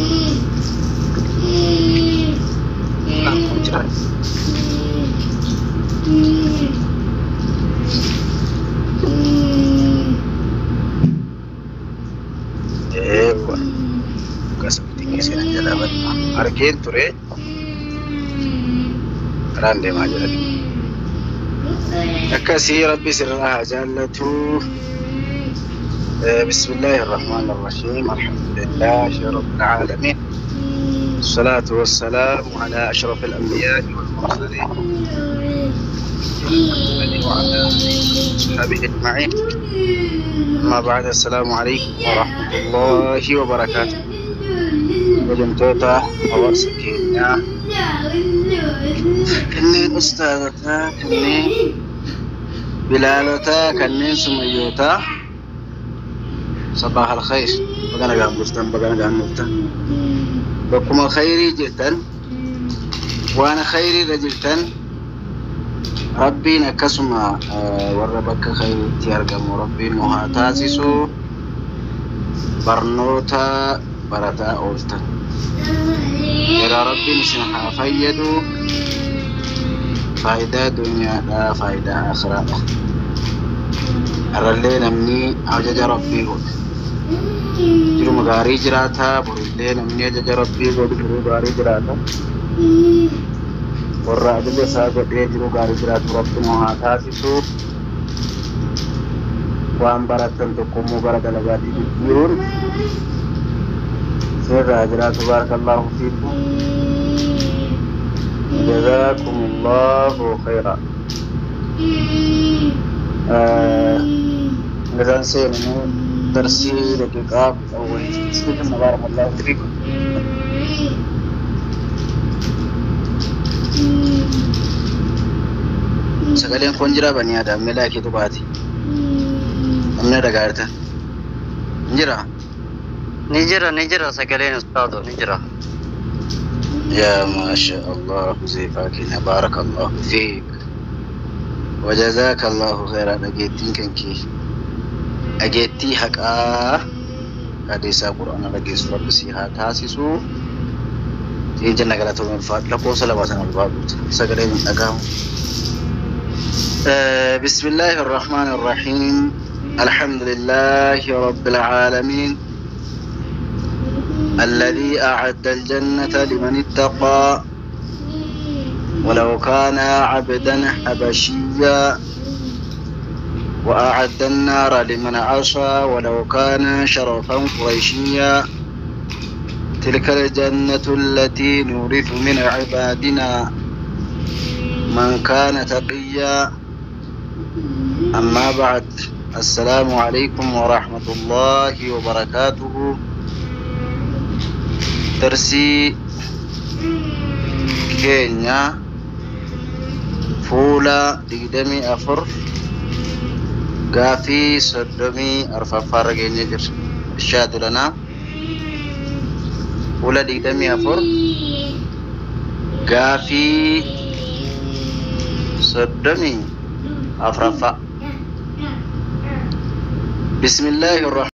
Jira. Eewwa. Gosa butiin gisena jala bal'aa. Argeen ture, karaan deemaa jiran. Akkasii, Rabbi sirraa haa jaallatu. بسم الله الرحمن الرحيم. الحمد لله رب العالمين، الصلاة والسلام على أشرف الأنبياء والمرسلين محمد وعلى آله وصحبه أجمعين. أما بعد، السلام عليكم ورحمة الله وبركاته. Kabajamtoota hawaasa keenyaa, kanneen ustaazotaa, kanneen bilaalotaa, kanneen sumayyootaa, صباح الخير. Baga nagaan bultan, baga nagaan dhuftan. Bakkuma khayrii jirtan, waan khayrii irra jirtan, Rabbiin akkasuma warra bakka khayriitti argamu Rabbiin nu haa taasisu. Barnoota barataa ooltan. Yeroo Rabbiin isin haa fayyadu, faayidaa duniyaadhaa, faayidaa akhiraadha. Har'allee namni ajaja Rabbii godhe jiruma gaarii jiraata, borillee namni ajaja Rabbii godhu jiruu gaarii jiraata. Warra ajaja isaa godhee jiruu gaarii jiraatu Rabbi nu haa taasisu. Waan baratan tokko immoo gara dalagaatti jijjiiruun sirraa jiraatu. بارك الله فيكم، جزاكم الله خيرا. Nizaan seenuu darsii daqiiqaa 10 wayii. بارك الله فيكم. Sagaleen kun jira banii adaamee laakiitu baate. Namni dhagaa jirtan. Hin jiraa? Ni jira, ni jira, sagaleen ustaazo ni jira. يا ما شاء الله حذيفة كنا، بارك الله فيك وجزاك الله خيرا. Dhageettiin kan kee dhageettii haqaa kadeessaa quraana dhageessu Rabbi si haa taasisu. Siin jenna galatoomii ulfaadhu. Lakkoofsa lama sana ulfaadhu. Sagalee hin dhaga'amu. بسم الله الرحمن الرحيم الحمد لله رب العالمين الذي أعد الجنة لمن اتقى ولو كان عبدا حبشيا وأعد النار لمن عصى ولو كان شرفا قريشيا تلك الجنة التي نورث من عبادنا من كان تقيا. أما بعد، السلام عليكم ورحمة الله وبركاته. Darsii keenya fuula 24 gaafii 34ffaarra geenye jirra. Ishaatu lanaa fuula 24 gaafii 34ffaa. بسم الله الرحمن